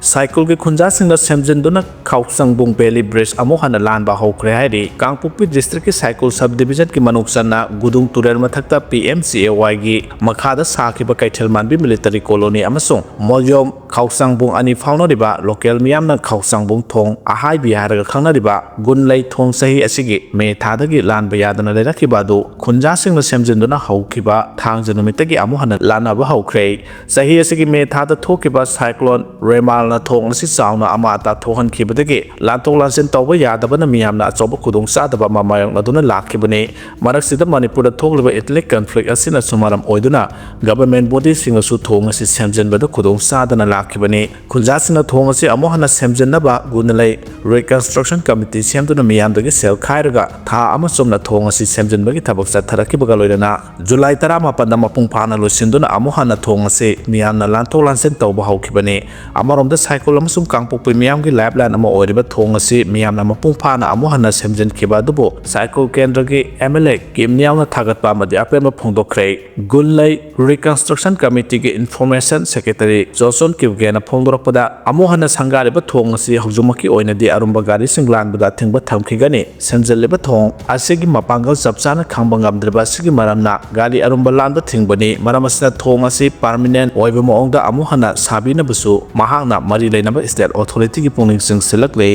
ꯁꯥꯏꯀꯨꯜꯒꯤ ꯈꯨꯟꯖꯥꯁꯤꯡꯅ ꯁꯦꯝꯖꯤꯟꯗꯨꯅ ꯈꯥꯎꯆꯪꯕꯨꯡ Valley Bridge ꯑꯃꯨꯛ ꯍꯟꯅ ꯂꯥꯟꯕ ꯍꯧꯈ꯭ꯔꯦ ꯍꯥꯏꯔꯤ꯫ ꯀꯥꯡꯄꯣꯛꯄꯤ district ꯀꯤ ꯁꯥꯏꯀꯨꯜ sub division ꯒꯤ ꯃꯅꯨꯡ ꯆꯟꯅ ꯒꯨꯗꯨꯡ ꯇꯨꯔꯦꯜ ꯃꯊꯛꯇ P M C A Y ꯒꯤ ꯃꯈꯥꯗ ꯁꯥꯈꯤꯕ ꯀꯩꯊꯦꯜ ꯃꯥꯟꯕꯤ military colony ꯑꯃꯁꯨꯡ ꯃꯣꯌꯣꯝ ꯈꯥꯎꯆꯪꯕꯨꯡ ꯑꯅꯤ ꯐꯥꯎꯅꯔꯤꯕ local ꯃꯤꯌꯥꯝꯅ ꯈꯥꯎꯆꯪꯕꯨꯡ ꯊꯣꯡ ꯑꯍꯥꯏꯕꯤ ꯍꯥꯏꯔꯒ ꯈꯪꯅꯔꯤꯕ ꯒꯨꯟꯂꯩ ꯊꯣꯡ ꯆꯍꯤ ꯑꯁꯤꯒꯤ ꯃꯦ ꯊꯥꯗꯒꯤ ꯂꯥꯟꯕ ꯌꯥꯗꯅ ꯂꯩꯔꯛꯈꯤꯕ ꯑꯗꯨ ꯈꯨꯟꯖꯥꯁꯤꯡꯅ ꯁꯦꯝꯖꯤꯟꯗꯨꯅ ꯍꯧꯈꯤꯕ ꯊꯥꯡꯖ ꯅꯨꯃꯤꯠꯇꯒꯤ ꯑꯃꯨꯛ ꯍꯟꯅ ꯂꯥꯟꯅꯕ ꯍꯧꯈ꯭ꯔꯦ꯫ ꯆꯍꯤ ꯑꯁꯤꯒꯤ ꯃꯦ ꯊꯥꯗ ꯊꯣꯛꯈꯤꯕ cyclone ꯔꯦꯃꯥꯜꯅ ꯊꯣꯡ ꯑꯁꯤ ꯆꯥꯎꯅ ꯑꯃꯥ ꯑꯇꯥ ꯊꯣꯛꯍꯟꯈꯤꯕꯗꯒꯤ ꯂꯥꯟꯊꯣꯛ ꯂꯥꯟꯁꯤꯟ ꯇꯧꯕ ꯌꯥꯗꯕꯅ ꯃꯤꯌꯥꯝꯅ ꯑꯆꯧꯕ ꯈꯨꯗꯣꯡꯆꯥꯗꯕ ꯑꯃ ꯃꯥꯌꯣꯛꯅꯗꯨꯅ ꯂꯥꯛꯈꯤꯕꯅꯤ꯫ ꯃꯔꯛꯁꯤꯗ ꯃꯅꯤꯄꯨꯔꯗ ꯊꯣꯛꯂꯤꯕ ethnic conflict ꯑꯁꯤꯅꯁꯨ ꯃꯔꯝ ꯑꯣꯏꯗꯨꯅ government body ꯁꯤꯡꯅꯁꯨ ꯊꯣꯡ ꯑꯁꯤ ꯁꯦꯝꯖꯤꯟꯕꯗ ꯈꯨꯗꯣꯡ ꯆꯥꯗꯅ ꯂꯥꯛꯈꯤꯕꯅꯤ꯫ ꯈꯨꯟꯖꯥꯁꯤꯡꯅ ꯊꯣꯡ ꯑꯁꯤ ꯑꯃꯨꯛ ꯍꯟꯅ ꯁꯦꯝꯖꯤꯟꯅꯕ ꯒꯨꯟꯂꯩ reconstruction committee ꯁꯦꯝꯗꯨꯅ ꯃꯤꯌꯥꯝꯗꯒꯤ ꯁꯦꯜ ꯈꯥꯏꯔꯒ ꯊꯥ ꯑꯃ ꯆꯨꯞꯅ ꯊꯣꯡ ꯑꯁꯤ ꯁꯦꯝꯖꯤꯟꯕꯒꯤ ꯊꯕꯛ ꯆꯠꯊꯔꯛꯈꯤꯕꯒ ꯂꯣꯏꯅꯅ ꯖꯨꯂꯥꯏ ꯇꯔꯥꯃꯥꯄꯟꯗ ꯃꯄꯨꯡ ꯐꯥꯅ ꯂꯣꯏꯁꯤꯟꯗꯨꯅ ꯑꯃꯨꯛ ꯍꯟꯅ ꯊꯣꯡ ꯑꯁꯤ ꯃꯤꯌꯥꯝꯅ ꯂꯥꯟꯊꯣꯛ ꯂꯥꯟꯁꯤꯟ ꯇꯧꯕ ꯍꯧꯈꯤꯕꯅꯤ꯫ ꯑꯃꯔꯣꯝꯗ ꯁꯥꯏꯀꯨꯜ ꯑꯃꯁꯨꯡ ꯀꯥꯡꯄꯣꯛꯄꯤ ꯃꯤꯌꯥꯝꯒꯤ lifeline ꯑꯃ ꯑꯣꯏꯔꯤꯕ ꯊꯣꯡ ꯑꯁꯤ ꯃꯤꯌꯥꯝꯅ ꯃꯄꯨꯡ ꯐꯥꯅ ꯑꯃꯨꯛ ꯍꯟꯅ ꯁꯦꯝꯖꯤꯟꯈꯤꯕ ꯑꯗꯨꯕꯨ ꯁꯥꯏꯀꯨꯜ ꯀꯦꯟꯗ꯭ꯔꯒꯤ M L A ꯀꯤꯝ ꯅꯤꯌꯥꯎꯅ ꯊꯥꯒꯠꯄ ꯑꯃꯗꯤ ꯑꯄꯦꯟꯕ ꯐꯣꯡꯗꯣꯛꯈ꯭ꯔꯦ꯫ ꯒꯨꯟꯂꯩ reconstruction committee ꯒꯤ information secretary ꯖꯣꯟꯁꯟ ꯀ꯭ꯌꯨꯒꯦꯅ ꯐꯣꯡꯗꯣꯔꯛꯄꯗ, ꯑꯃꯨꯛ ꯍꯟꯅ ꯁꯪꯒꯥꯔꯤꯕ ꯊꯣꯡ ꯑꯁꯤ ꯍꯧꯖꯤꯛꯃꯛꯀꯤ ꯑꯣꯏꯅꯗꯤ ꯑꯔꯨꯝꯕ ꯒꯥꯔꯤꯁꯤꯡ ꯂꯥꯟꯕꯗ ꯑꯊꯤꯡꯕ ꯊꯝꯈꯤꯒꯅꯤ꯫ ꯁꯦꯝꯖꯤꯜꯂꯤꯕ ꯊꯣꯡ ꯑꯁꯤꯒꯤ ꯃꯄꯥꯡꯒꯜ ꯆꯞ ꯆꯥꯅ ꯈꯪꯕ ꯉꯝꯗ꯭ꯔꯤꯕ ꯑꯁꯤꯒꯤ ꯃꯔꯝꯅ ꯒꯥꯔꯤ ꯑꯔꯨꯝꯕ ꯂꯥꯟꯕ ꯊꯤꯡꯕꯅꯤ꯫ ꯃꯔꯝ ꯑꯁꯤꯅ ꯊꯣꯡ ꯑꯁꯤ permanent ꯑꯣꯏꯕ ꯃꯑꯣꯡꯗ ꯑꯃꯨꯛ ꯍꯟꯅ ꯁꯥꯕꯤꯅꯕꯁꯨ ꯃꯍꯥꯛꯅ ꯃꯔꯤ ꯂꯩꯅꯕ state authority ꯒꯤ ꯄꯨꯛꯅꯤꯡ ꯆꯤꯡꯁꯤꯜꯂꯛꯂꯤ꯫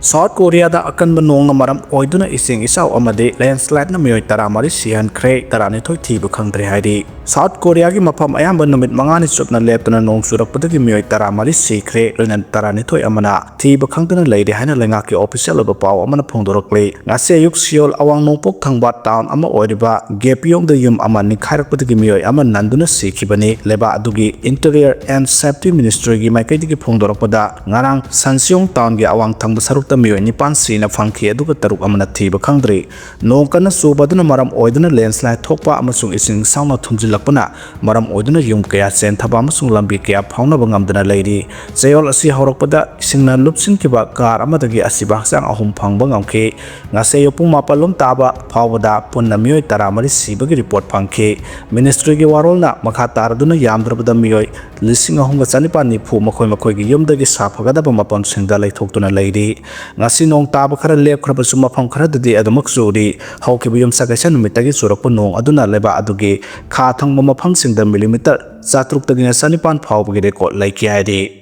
ꯁꯥꯎꯠ ꯀꯣꯔꯤꯌꯥꯗ ꯑꯀꯟꯕ ꯅꯣꯡꯅ ꯃꯔꯝ ꯑꯣꯏꯗꯨꯅ ꯏꯁꯤꯡ ꯏꯆꯥꯎ ꯑꯃꯗꯤ landslide ꯅ ꯃꯤꯑꯣꯏ ꯇꯔꯥꯃꯔꯤ ꯁꯤꯍꯟꯈ꯭ꯔꯦ, ꯇꯔꯥꯅꯤꯊꯣꯏ ꯊꯤꯕ ꯈꯪꯗ꯭ꯔꯦ ꯍꯥꯏꯔꯤ꯫ ꯁꯥꯎꯠ ꯀꯣꯔꯤꯌꯥꯒꯤ ꯃꯐꯝ ꯑꯌꯥꯝꯕ ꯅꯨꯃꯤꯠ ꯃꯉꯥꯅꯤ ꯆꯨꯞꯅ ꯂꯦꯞꯇꯅ ꯅꯣꯡ ꯆꯨꯔꯛꯄꯗꯒꯤ ꯃꯤꯑꯣꯏ ꯇꯔꯥꯃꯔꯤ ꯁꯤꯈ꯭ꯔꯦ, ꯂꯣꯏꯅꯅ ꯇꯔꯥꯅꯤꯊꯣꯏ ꯑꯃꯅ ꯊꯤꯕ ꯈꯪꯗꯅ ꯂꯩꯔꯦ ꯍꯥꯏꯅ ꯂꯩꯉꯥꯛꯀꯤ ꯑꯣꯐꯤꯁꯤꯌꯦꯜ ꯑꯣꯏꯕ ꯄꯥꯎ ꯑꯃꯅ ꯐꯣꯡꯗꯣꯔꯛꯂꯤ꯫ ꯉꯁꯤ ꯑꯌꯨꯛ ꯁꯤꯑꯣꯜ ꯑꯋꯥꯡ ꯅꯣꯡꯄꯣꯛ ꯊꯪꯕ ꯇꯥꯎꯟ ꯑꯃ ꯑꯣꯏꯔꯤꯕ ꯒꯦꯄꯤꯌꯣꯡꯗ ꯌꯨꯝ ꯑꯃ ꯅꯤꯡꯈꯥꯏꯔꯛꯄꯗꯒꯤ ꯃꯤꯑꯣꯏ ꯑꯃ ꯅꯟꯗꯨꯅ ꯁꯤꯈꯤꯕꯅꯤ꯫ ꯂꯩꯕꯥꯛ ꯑꯗꯨꯒꯤ ꯏꯟꯇꯤꯔꯤꯌꯔ ꯑꯦꯟ ꯁꯦꯐꯇꯤ ꯃꯤꯅꯤꯁꯇ꯭ꯔꯤꯒꯤ ꯃꯥꯏꯀꯩꯗꯒꯤ ꯐꯣꯡꯗꯣꯔꯛꯄꯗ, ꯉꯔꯥꯡ ꯁꯟꯁꯤꯌꯣꯡ ꯇꯥꯎꯟꯒꯤ ꯑꯋꯥꯡ ꯊꯪꯕ ꯁꯔꯨꯛꯇ ꯃꯤꯑꯣꯏ ꯅꯤꯄꯥꯟ ꯁꯤꯅ ꯐꯪꯈꯤ, ꯑꯗꯨꯒ ꯇꯔꯨꯛ ꯑꯃꯅ ꯊꯤꯕ ꯈꯪꯗ꯭ꯔꯤ꯫ ꯅꯣꯡ ꯀꯟꯅ ꯆꯨꯕ ꯑꯗꯨꯅ ꯃꯔꯝ ꯑꯣꯏꯗꯨꯅ ꯂꯦꯟꯁꯂꯥꯏꯗ ꯊꯣꯛꯄ ꯑꯃꯁꯨꯡ ꯏꯁꯤꯡ ꯏꯆꯥꯎꯅ ꯊꯨꯝꯖꯤꯜꯂꯛꯄꯅ ꯃꯔꯝ ꯑꯣꯏꯗꯨꯅ ꯌꯨꯝ ꯀꯌꯥ ꯆꯦꯟꯊꯕ ꯑꯃꯁꯨꯡ ꯂꯝꯕꯤ ꯀꯌꯥ ꯐꯥꯎꯅꯕ ꯉꯝꯗꯅ ꯂꯩꯔꯤ꯫ ꯆꯌꯣꯜ ꯑꯁꯤ ꯍꯧꯔꯛꯄꯗ ꯏꯁꯤꯡꯅ ꯂꯨꯞꯁꯤꯟꯈꯤꯕ ꯀꯥꯔ ꯑꯃꯗꯒꯤ ꯑꯁꯤꯕ ꯍꯛꯆꯥꯡ ꯑꯍꯨꯝ ꯐꯪꯕ ꯉꯝꯈꯤ꯫ ꯉꯁꯤ ꯑꯌꯨꯛ ꯄꯨꯡ ꯃꯥꯄꯜ ꯂꯣꯝ ꯇꯥꯕ ꯐꯥꯎꯕꯗ ꯄꯨꯟꯅ ꯃꯤꯑꯣꯏ ꯇꯔꯥꯃꯔꯤ ꯁꯤꯕꯒꯤ ꯔꯤꯄꯣꯔꯠ ꯐꯪꯈꯤ꯫ ꯃꯤꯅꯤꯁꯇ꯭ꯔꯤꯒꯤ ꯋꯥꯔꯣꯜꯅ ꯃꯈꯥ ꯇꯥꯔꯗꯨꯅ ꯌꯥꯝꯗ꯭ꯔꯕꯗ ꯃꯤꯑꯣꯏ ꯂꯤꯁꯤꯡ ꯑꯍꯨꯝꯒ ꯆꯅꯤꯄꯥꯟ ꯅꯤꯐꯨ ꯃꯈꯣꯏ ꯃꯈꯣꯏꯒꯤ ꯌꯨꯝꯗꯒꯤ ꯁꯥꯐꯒꯗꯕ ꯃꯐꯝꯁꯤꯡꯗ ꯂꯩꯊꯣꯛꯇꯨꯅ ꯂꯩꯔꯤ꯫ ꯉꯁꯤ ꯅꯣꯡ ꯇꯥꯕ ꯈꯔ ꯂꯦꯞꯈ꯭ꯔꯕꯁꯨ, ꯃꯐꯝ ꯈꯔꯗꯗꯤ ꯑꯗꯨꯃꯛ ꯆꯨꯔꯤ꯫ ꯍꯧꯈꯤꯕ ꯌꯨꯝꯁꯀꯩꯁ ꯅꯨꯃꯤꯠꯇꯒꯤ ꯆꯨꯔꯛꯄ ꯅꯣꯡ ꯑꯗꯨꯅ ꯂꯩꯕꯥꯛ ꯑꯗꯨꯒꯤ ꯈꯥ ꯊꯪꯕ ꯃꯐꯝꯁꯤꯡꯗ ꯃꯤꯂꯤꯃꯤꯇꯔ ꯆꯥꯇ꯭ꯔꯨꯛꯇꯒꯤꯅ ꯆꯅꯤꯄꯥꯟ ꯐꯥꯎꯕꯒꯤ ꯔꯦꯀꯣꯔꯗ ꯂꯩꯈꯤ ꯍꯥꯏꯔꯤ꯫